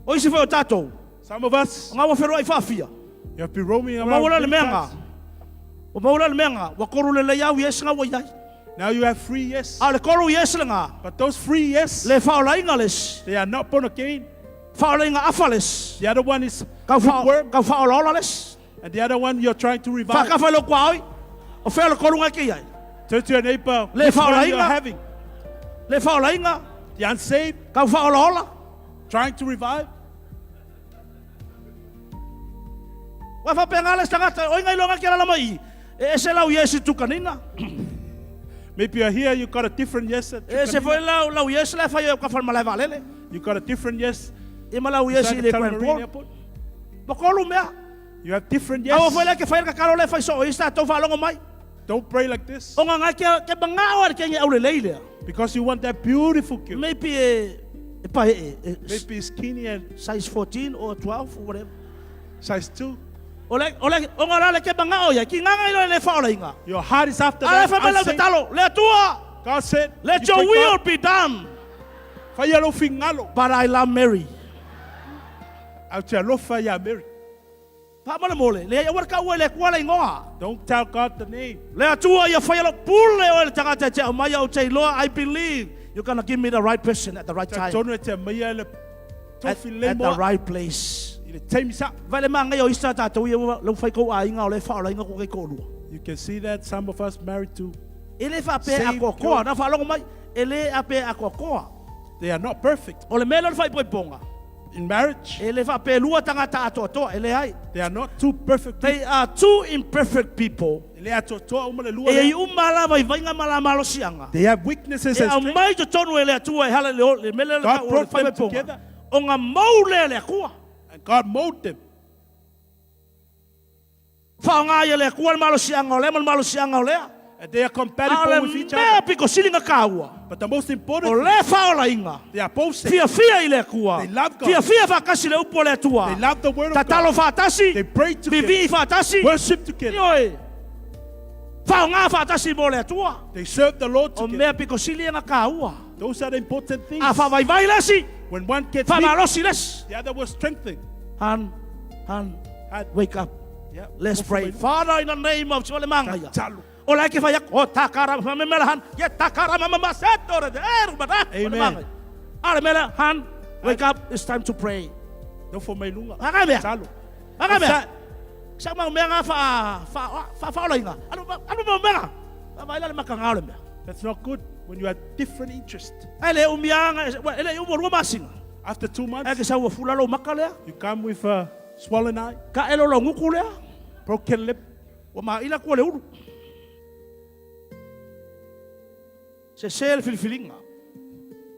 O isi foi o tātou, Some of us, o ngā ua wheroa i whaafia. you have been roaming O around. maua le many mea ngā. times. O maua le mea ngā, ua koru le lei au yes ngā ua iai. Now you have three yes. A o le koru yes le ngā, But those three yes, le whaolainga les, they are not born again. whaolainga afa les, The other one is kau wha, lukewarm, kau whaolaola les. and the other one you're trying to revive. Whakafa i lo kua oi, o whea le koru ngā ki ai. Turn to your neighbor. Le Which one you're whaolainga. having? Le whaolainga, The unsaved, kau whaolaola. trying to revive. Ua whapea le tangata, oi ngai longa ki ala lama i. E ese lau yes i tukanina. Maybe you're here, you got a different yes. At E ese Tukanina. foi lau, lau yes le whai o ka whalmalae waalele. You got a different yes. E ma lau yes beside i the le Grand Tullamarine Port. Airport. Ma kolu mea. You have different Aua foi yes. lea ke whai ka karo le whai so o ista tau whaalongo mai. Don't pray like this O ngā ngai ke, ke manga o ke nge aure lei lea. because you want that beautiful girl. Maybe e, e pa e, e, Maybe skinny and size 14 or 12 or whatever. size 2. O le, o le, o ngā rā le ke manga o ia, ki ngā ngai le whaola inga. Your heart is after Ala that. whai mai lau te unsaved. talo, le atua, God said, let you your pray, will God, be done. Faia lou fingalo. But I love Mary. Au te alofa ia Mary. Pa male mole, le ia warka ua le kuala ingoa. Don't tell God the name. Le atua ia whai alo pule o le tangata te au mai au te iloa, I believe you're gonna give me the right person at the right time. Tonu e te maia le At, tofi le at the moa. right place. I le taimi sa. Vai le manga o isa tātou ia lau whai kou ainga o le whaola inga ko kei kōlua. You can see that some of us married to, E le whapea Save a koa, your- na whaalongo mai, e le ape a koa. they are not perfect. O le mea leo le whaipoiponga, In marriage, e le whapea lua tangata atoa toa, e le ai. they are not two perfect people. They are two imperfect people. E le atoatoa uma le lua E lea. i uma la vai ma la malosianga. They have weaknesses E and au strengths. mai totonu e le atua e hala le o- le mele le God tau o le brought them whaipoiponga. together. O ngā mau lea le akua. And God molded them. Whaonga ia le akua le malosianga o lea ma le malosianga o lea. And they are A o compatible le with each mea other. piko silinga kāua. But the most important, O le whaolainga. they are both saved. Fia fia i le akua. They love God. Fia fia whakasi le upo le atua. They love the word of God. Tatalo whaatasi. They pray together. Vivi whaatasi. Worship together. Ioe. Whaonga whaatasi mo le atua. They serve the Lord O together. mea piko silinga kāua. Those are the important things. A whavaivai lesi. When one gets weak, Whamalosi lesi. the other was strengthened. Han, han, And wake up. yeah, Let's pray. Father, in the name of Chole Manga. Tatalo. O la ke fa ya o takara ma me mela han. Ye takara ma ma seto re eru ba da. Amen. Ale mela han. Wake up. It's time to pray. No for my lunga. Hanga mea. Tatalo. Hanga mea. Sa mau mea ngā wha wha wha wha ola inga. Anu anu mau mea. Wa ila le makanga ole mea. That's not good when you have different interests. Ai le umianga e le umo rua masinga. After 2 Ai months, ke sa ua fula lo maka lea. you come with a swollen eye, Ka elo lo nguku lea. broken lip. Ua ma ila kua le ulu. Sese le filifiliga.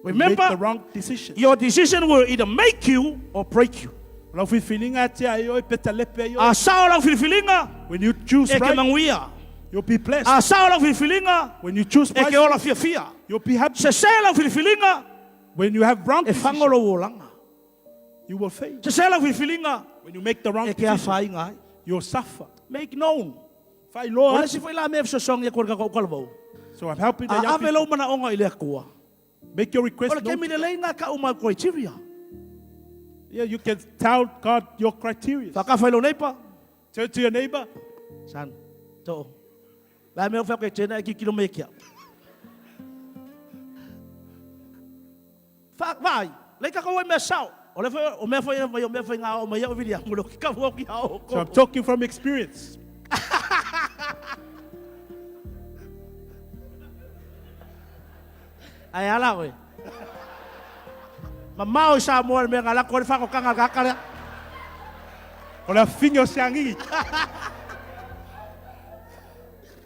You make the Remember, wrong decision. your decision will either make you or break you. O lau filifiliga e tia ai oe pe talepe ai oe. A sao lau filifiliga, When you choose e ke right, manuia. you'll be blessed. A sao lau filifiliga, When you choose e ke wisely, ola fiafia. you'll be happy. Sese lau filifiliga, When you have wrong e fago decision, lou olaga. you will fail. Sese lau filifiliga, When you make the wrong e ke decision, afaina ai. you'll suffer. Make known. Faailoa O le atu. isi foi la mea e fesoasoani aku i le tatou talavou. So I'm helping the A young ave people. lou manaoga i le Atua. Make your O request le known. taimi lelei lena ka uma criteria. Yeah, you can tell God your criteria. Faakafa i lou neighbor. Turn to your neighbor. San, to. La mea o whea koe tēnā e kikilo me kia. Wha, vai, lei ka kau e mea sao. O le whai, o mea whai, o mea whai ngā o mai au vili amu ki ka wau ki hao So I'm talking from experience. Ai ala oe. Mamao i Samoa le mea ngā lako le whako kanga ka karea. O le afiga o se agigi.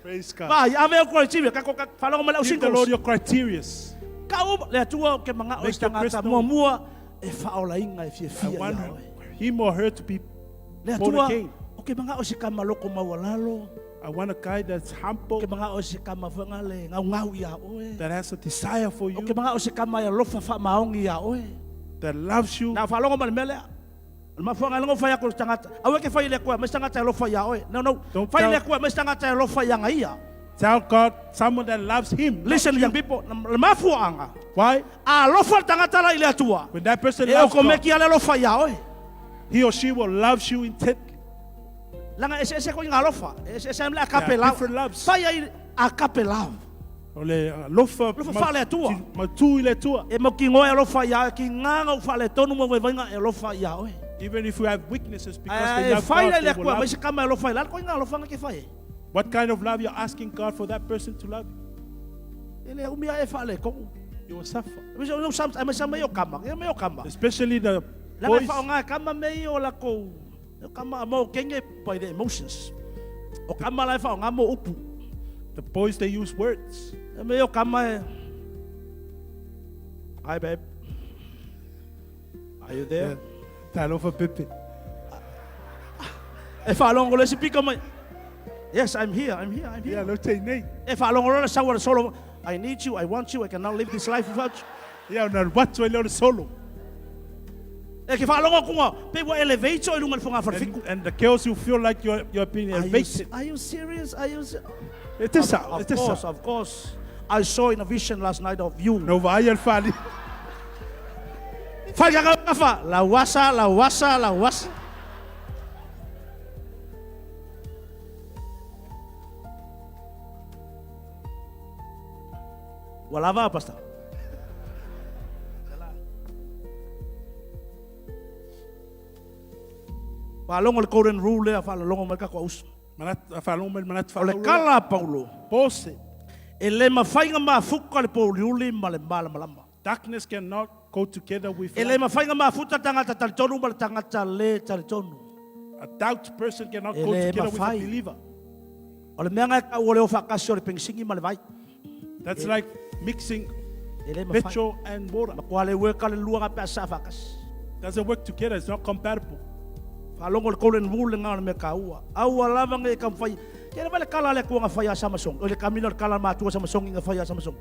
Praise God. Vai, ave au criteria, ka ka whalongo mai lau Give the Lord singles. your criterias. Ka uma, le atua o ke manga o Make your tangata request mua known. mua e whaolainga e fia I fia want ia oe. him or her to be Le born atua, again. o ke manga o se kama loko maualalo, I want a guy that's humble, ke manga o se kama whanga le ngau ngau ia oe. that has a desire for O you, ke manga o se kama ia lofa wha maongi ia oe. that loves you. Na whalongo ma le mea lea. O le mafuanga longo whai aku le tangata. Aue ke whai le koe, mai se tangata e lofa ia oe. No, no. Don't Whai tell- le koe, mai se tangata e lofa ia nga ia. Tell God someone that loves him. not Listen, you. young people, le mafuanga. Why? A lofa le tangata la i le atua. When that person E o loves ko God, meki ale lofa ia oe. he or she will love you intently. Langa ese ese ko inga lofa. Ese ese mle There akape are love. different loves. Whai ai akape love. O le alofa Alofa faale Atua. mautu i le Atua. E mau ki ngoe alofa ia oe, ki nganga u whale tonu mo waiwainga e alofa ia oe. Even if you have weaknesses, because they E love whai God, lai le they will akua, love mai you. se kama e alofa i lalo, ko inga alofa nga ke whai e. What kind of love you're asking God for that person to love you? E le umia e whale kongu. You will suffer. Mai sa mai o kama, e mai o kama. Especially the Langa boys. wha o ngā kama me i o la kou. O kama a mau kenge by the emotions. O kama lai wha o ngā mo upu. The boys, they use words. E me o kama e. Hi babe. Are you there? Talofa pepe. E whalongo le si pika mai. Yes, I'm here, I'm here, I'm here. Ia, lau teinei. E whalongo le sawa le solo. I need you, I want you, I cannot live this life without you. Ia, ona alu atu ai lea o le solo. E ke whalongo kunga, pe ua elevate o i lunga le whanga wharfiku. And the girls, you feel like you're being Are you, elevated. are you serious? Are you serious? E te sao, e Of te course, sao. of course. I saw in a vision last night of you. Na ua vaai le fale. Fai ka kafa, la wasa, la wasa, la wasa. Ua lava, pastor. Faalogo le golden rule lea, faalologo mai kako auso. Manatu, faalogo mai le manatu O le faataulolo. kala a Paulo, Paul said, e le mafai ga mafuka le pouliuli ma le malamalama. Darkness cannot go together with E le light. mafai ga mafuta tagata talitonu ma le tagata le talitonu. A doubt person cannot E go le together with a mafai. believer. O le mea ngai kau o le o whakasi o le pensingi ma le vai. That's like mixing E le mafai. petrol and water. Ma kua le ue ka le lua ka pe asa whakasi. Doesn't work together. It's not compatible. Faalogo le golden rule le ngā o le mea kaua. Aua lava ngai ka mwhai. Ke le vale kala le kua ngā whai a Samsung. O le kamina o le kala mātua Samsung i ngā whai a Samsung.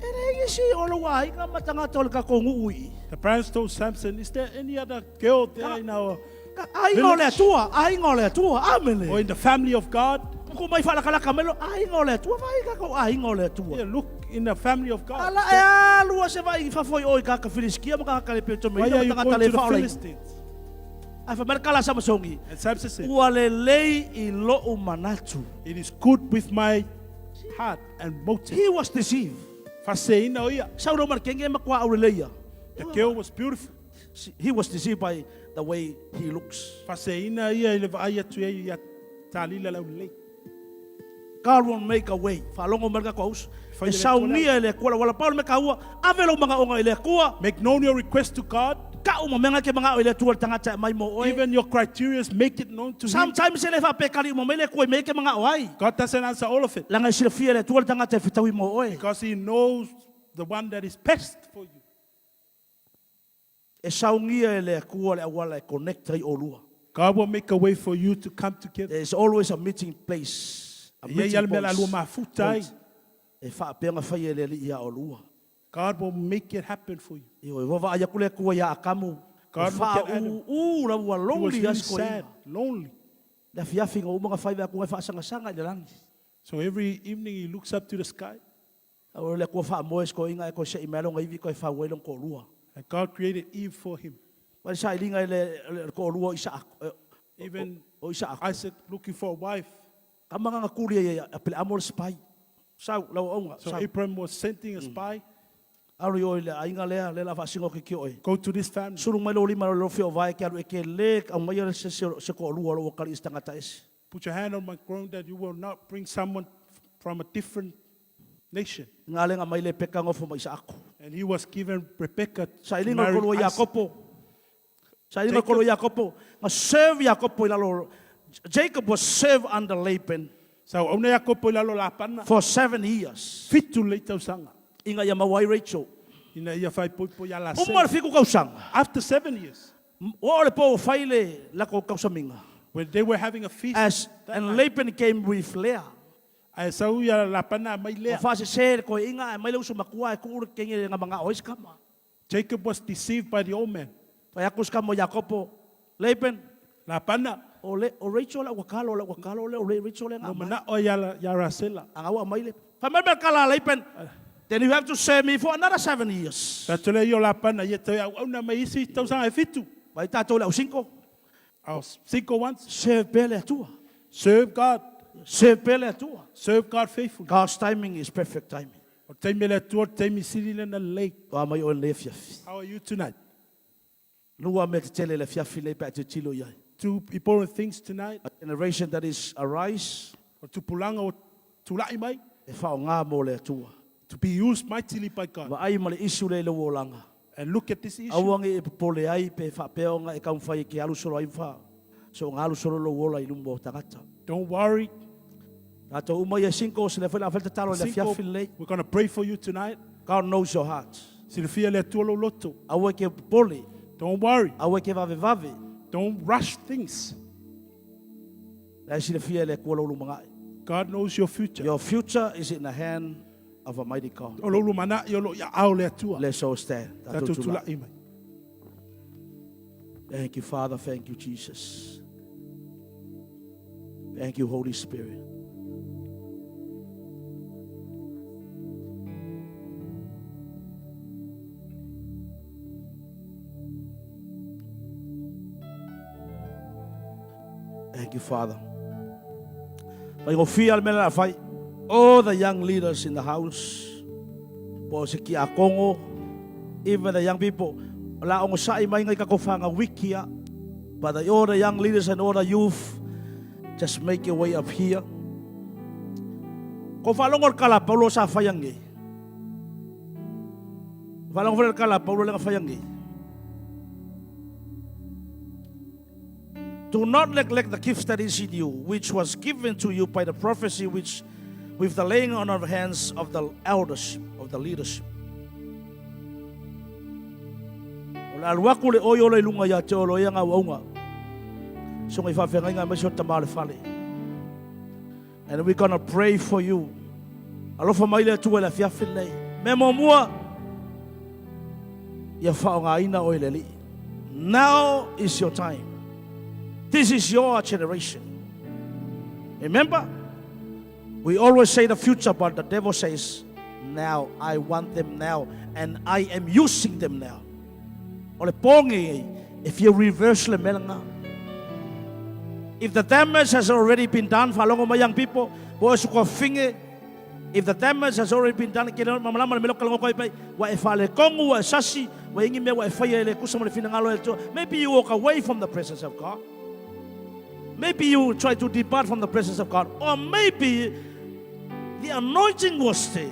E le isi o le wā i ngā matangata o le kako ngui. The parents told Samson, Is there any other girl there in our Ka aiga o le Atua, aiga o le Atua, amene. or in the family of God? Ko mai whalakalaka melo, aiga o le Atua, vai kako aiga o le Atua. Yeah, look in the family of God. Ala e alua se vai i fafoi o i kaka Filistia ma kaka le peto me Why ina are you matangata going le to the whaolai. Philistines? Ai wha mere kala Samsongi. And Samson said, Ua lelei i lou manatu. It is good with my heart and motive. He was deceived. Faseina o ia. Sau rau kenge ma kua aureleia. The girl was beautiful. He was deceived by the way he looks. Faseina ia i le vaai atu ai ia talila laulelei. God will make a way. Faalogo mai le kako auso. Fai E le saunia e le Atua. Wala pau le mea kaua. Ave lou magaoga i le Atua. Make known your request to God. tau ma mea nga e ke manga'o i le Atua le tagata e aumai mo oe. Even your criterias make it known to Him. Sometimes e le faapea e kali uma mai le Atua i mea e ke manga'o ai. God doesn't answer all of it. Leaga e silafia e le Atua le tagata e fetaui mo oe. Because He knows the one that is best for you. E saugia e le Atua le auala e connect ai olua. God will make a way for you to come together. There is always a meeting place, a E i ai meeting lava le mea la point, lua mafuta ai. point e faapea ona faia e le Alii iā olua. God will make it happen for you. Ioe, ua vaai atu le Atua iā Akamu, ua God looked at Adam. faaūū la ua He was lonely really a si koeina. sad, lonely. Le afiafi ina uma ona fai atu ai faasangasaga i le lagi. So every evening he looks up to the sky. A o le Atua faamoe si koeina e toe se'i mai lona ivi toe fau ai lona toalua. And God created Eve for him. Mai le sailiga i le toalua o Isaako, Even o Isaako. Isaac looking for a wife. Kama nganga kuli ai a Peleamo le spy. Sau, lau auga, So sau. Abraham was sending a spy. Alu i o i le aiga lea, lea la faasino ke ki oe. Go to this family. Sulu mai lo lima lo fio vae ke alu e ke le au mai le se se toalua lo kali i se tangata ese. Put your hand on my ground that you will not bring someone from a different nation. Nga lenga mai le peka ngofo mai Isaako. And he was given Rebekah to Sailiga marry kolo Isaac. Iakopo. Sailiga kolo Iakopo. Nga serve Iakopo i lalo. Jacob was served under Laban. Sa auau na Iakopo i lalo Lapana. For 7 years. Fitu lei tausaga. Ina ia maua ai Rachel. Ina ia faaipoipo ia Lasela. Uma le fitu kausaga. After 7 years. O le po fai le lako kausamiga. When they were having a feast. As, and Laban came with Leah. Ae sau ia Lapana aumai Lea. Ua faasese le koeina ae mai le uso matua e tuu le kenge le nga o isi kama. Jacob was deceived by the old man. Fai atu si kama o Iakopo, Laban, Lapana. o le o Rachel la ua kalo la ua kalo le o Rachel le nga No mai. mana'o ia ia Rasela. Anga ua mai le. Fai mai mea kala Laban, then you have to serve me for another 7 years. Fai atu lea ia o Lapana, ia toe auauna mai isi tausaga e fitu. Vai tātou le au single. Our single ones. Serve pea le Atua. Serve God. Serve pea le Atua. Serve God faithfully. God's timing is perfect timing. O le taimi a le Atua, o le taimi sili lena lelei. Toa mai oe lenei afiafi. How are you tonight? Lua mea tetele i le afiafi lenei pe a tilotilo i ai. Two important things tonight. A generation that is arise. O le tupulaga o tula'i mai. E faaaoga mo le Atua. To be used mightily by God. Vaai ma le issue lea i lou olaga. And look at this issue. Aua ne i e popole ai pe faapea ona e taumafai e ke alu solo ai ma soona alu solo lou ola i luma o tagata. Don't worry. Tatou uma ia singles, lea foi o le a fai le tatalo i le afiafi lenei. We're gonna pray for you tonight. God knows your heart. Silafia e le Atua lou loto. Aua e ke popole. Don't worry. Aua e ke vavevave. Don't rush things. La e silafia e le Atua lou lumanai. God knows your future. Your future is in the hand of a mighty God. O lou lumanai o lo o i aao o le Atua. Let's all stand. Tatou tula'i mai. Thank you, Father. Thank you, Jesus. Thank you, Holy Spirit. Thank you, Father. Faigofie le mea le a fai. All the young leaders in the house, po o se kiakongo, even the young people, o le a ogosa'i mai ngai tatou fanau wiki a. But the, all the young leaders and all the youth, just make your way up here. Ko faalogo le kala Paulo sa fai ange. Faalogo foi le kala Paulo le fai ange. Do not neglect the gift that is in you, which was given to you by the prophecy which with the laying on of hands of the elders, of the leadership. O le alu atu le oi ola i luga ia te olo ia ngā uaunga. Songa i whaafeagaiga aemaise o tama o le fale. And we're gonna pray for you. Alofa mai le Atua i le afiafi lenei. Mea muamua, ia faaaogaina oe e le Alii. Now is your time. This is your generation. Remember, we always say the future, but the devil says, now, I want them now, and I am using them now. O le pogi, if you reverse le mea lena. If the damage has already been done, faalogo mai young people, po o se kofinge, if the damage has already been done, ke le mamalama le mea leo kalongo koe pai, ua e faalekongu, ua e sasi, ua ingi mea ua e faia e le kusa ma le finagalo e le Atua. Maybe you walk away from the presence of God. Maybe you try to depart from the presence of God. Or maybe the anointing was there.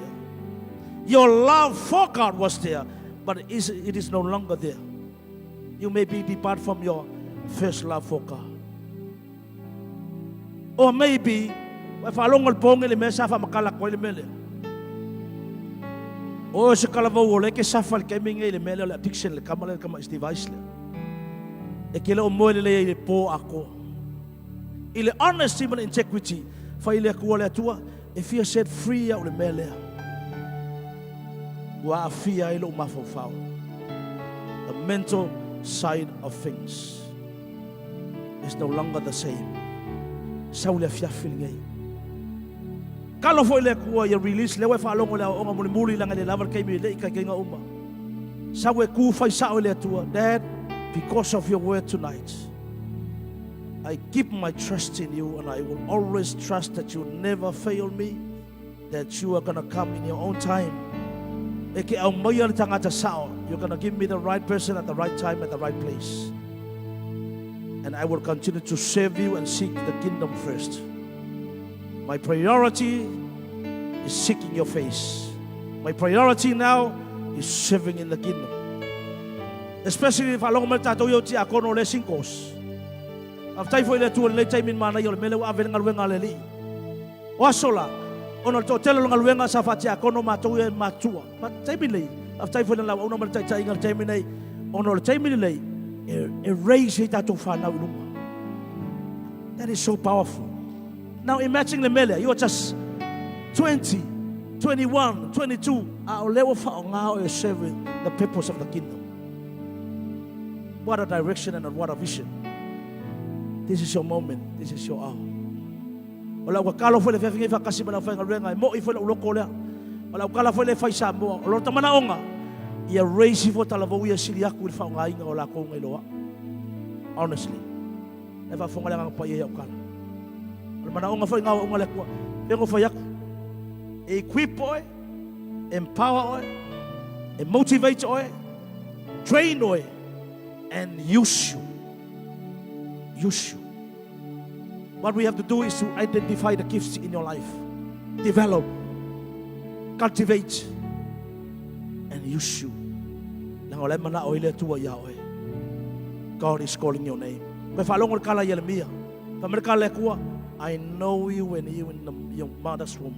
Your love for God was there, but it is no longer there. You may be depart from your first love for God. Or maybe, ua e faalogo i le po nei i le mea sa faamatala atu ai le mea lea. O se talavou o lea e te suffer i le taimi lenei i le mea lea o le addiction i le tama lea, le tama device lea. E te le o moe lelei ai i le po atoa. I le honesty ma le integrity, fai i le Atua, le Atua, e fia set free au i le mea lea. Ua aafia ai lou mafaufau. The mental side of things is no longer the same. Sau le afiafi lenei. Kalo foi le Atua ia release lea ua e faalogo i le aoaoga mulimuli leaga e le lava le taimi e le i taitaiga uma. Sau e ku fai sao i le Atua, Dad, because of your word tonight, I keep my trust in you and I will always trust that you never fail me, that you are gonna come in your own time. E ke aumaia le tagata sao, you're gonna give me the right person at the right time at the right place. And I will continue to serve you and seek the kingdom first. My priority is seeking your face. My priority now is serving in the kingdom. Especially faalogo mai le tatou ia o tiakono o le singles. Faafetai foi i le Atua i lenei taimi i le manaia o le mea lea ua ave ai le galuega a le Alii. O aso la, ona o le toatele o le galuega sa faatiakono matou ia e matua. But taimi nei, faafetai foi i le lauauna ma le taitaiga i le taimi nei, ona o le taimi lenei e, e raise ai tatou fanau i luma. That is so powerful. Now imagine le mea lea, you are just 20, 21, 22, a o lea ua faaaoga oe serving the purpose of the kingdom. What a direction and what a vision. This is your moment. This is your hour. O lau tatalo foi le afiafi nei faatasi ma le aufaigaluega, e mo'i foi lou loto lea. O lau tala foi lea e fai Samoa, o lota manaoga, ia raise ifo talavou ia e sili atu i le faaaogaina o latou nai lo a'u. Honestly. E faafofoga le Agaga Paia i au tala. O le manaoga foi na o auauna a le Atua, pei ona ou fai atu, e equip oe, empower oe, e motivate oe, train oe, and use you. Use you. What we have to do is to identify the gifts in your life, develop, cultivate, and use you. Leaga o la e manao ai le Atua iā oe. God is calling your name. Koe faalogo le tala i Ieremia. Fai mai le tala a le Atua, I know you when you in the, your mother's womb.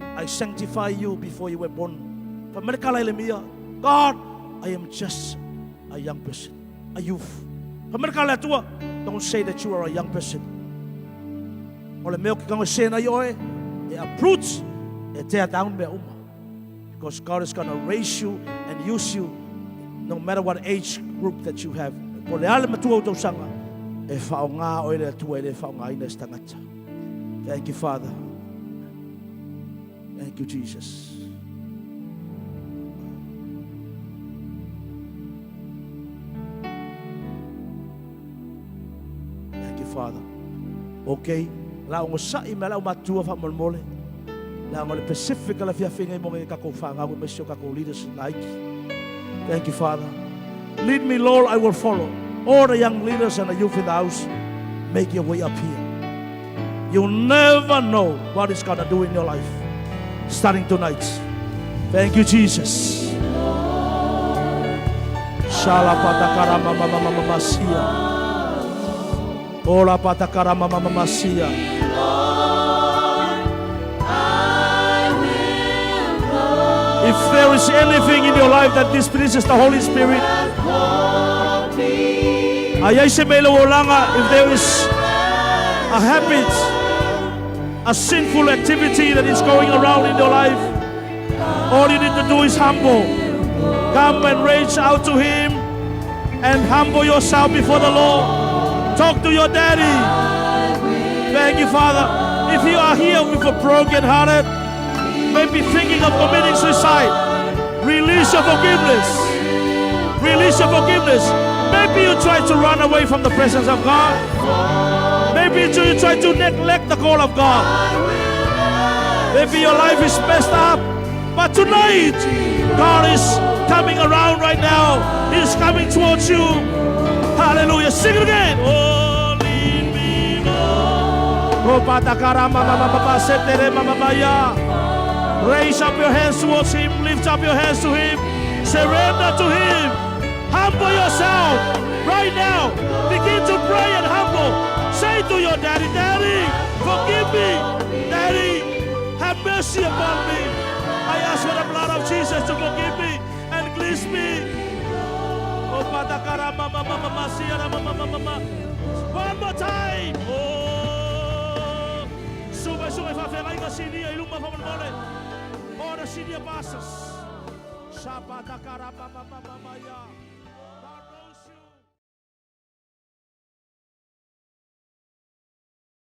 I sanctify you before you were born. Fai mai le tala a Ieremia, God, I am just a young person, a youth. Fai mai le tala a le Atua, don't say that you are a young person. O le mea o ke tago e sena i oe, e uproot, e tear down mea uma. Because God is gonna raise you and use you no matter what age group that you have. Po o le a le matua o tausaga, e faaaoga oe le Atua e le faaaogaina e se tagata. Thank you, Father. Thank you, Jesus. Thank you, Father. Okay, la ogosaʻi mai lau matua faamolemole. Leaga o le Pacific a le afiafi nei mo ngai tatou fanau aemaise o tatou leaders laiti. Thank you, Father. Lead me, Lord, I will follow. All the young leaders and the youth in the house, make your way up here. You never know what is gonna do in your life starting tonight. Thank you, Jesus. Shalapata mama mama mama sia. Ola patakara mama mama sia. If there is anything in your life that displeases the Holy Spirit, a i ai se mea i lou olaga, if there is a habit, a sinful activity that is going around in your life, all you need to do is humble. Come and reach out to Him and humble yourself before the Lord. Talk to your daddy. Thank you, Father. If you are here with a broken hearted, maybe thinking of committing suicide, release your forgiveness. Release your forgiveness. Maybe you try to run away from the presence of God. Maybe you try to neglect the call of God. Maybe your life is messed up. But tonight, God is coming around right now. He's coming towards you. Hallelujah. Sing it again. Oh, lead me, Lord. Oh, patakara mama mama setere mama maya. Raise up your hands towards Him. Lift up your hands to Him. Surrender to Him. Humble yourself. Oh, Daddy, Daddy, forgive me. Daddy, have mercy upon me. I ask for the blood of Jesus to forgive me and cleanse me. Oh, patakara mama mama mama siara mama mama mama. One more time. Oh, suba suba faafeagaiga sinia i luma faamolemole. Oh, the senior pastors. Shapatakara mama mama mama ya.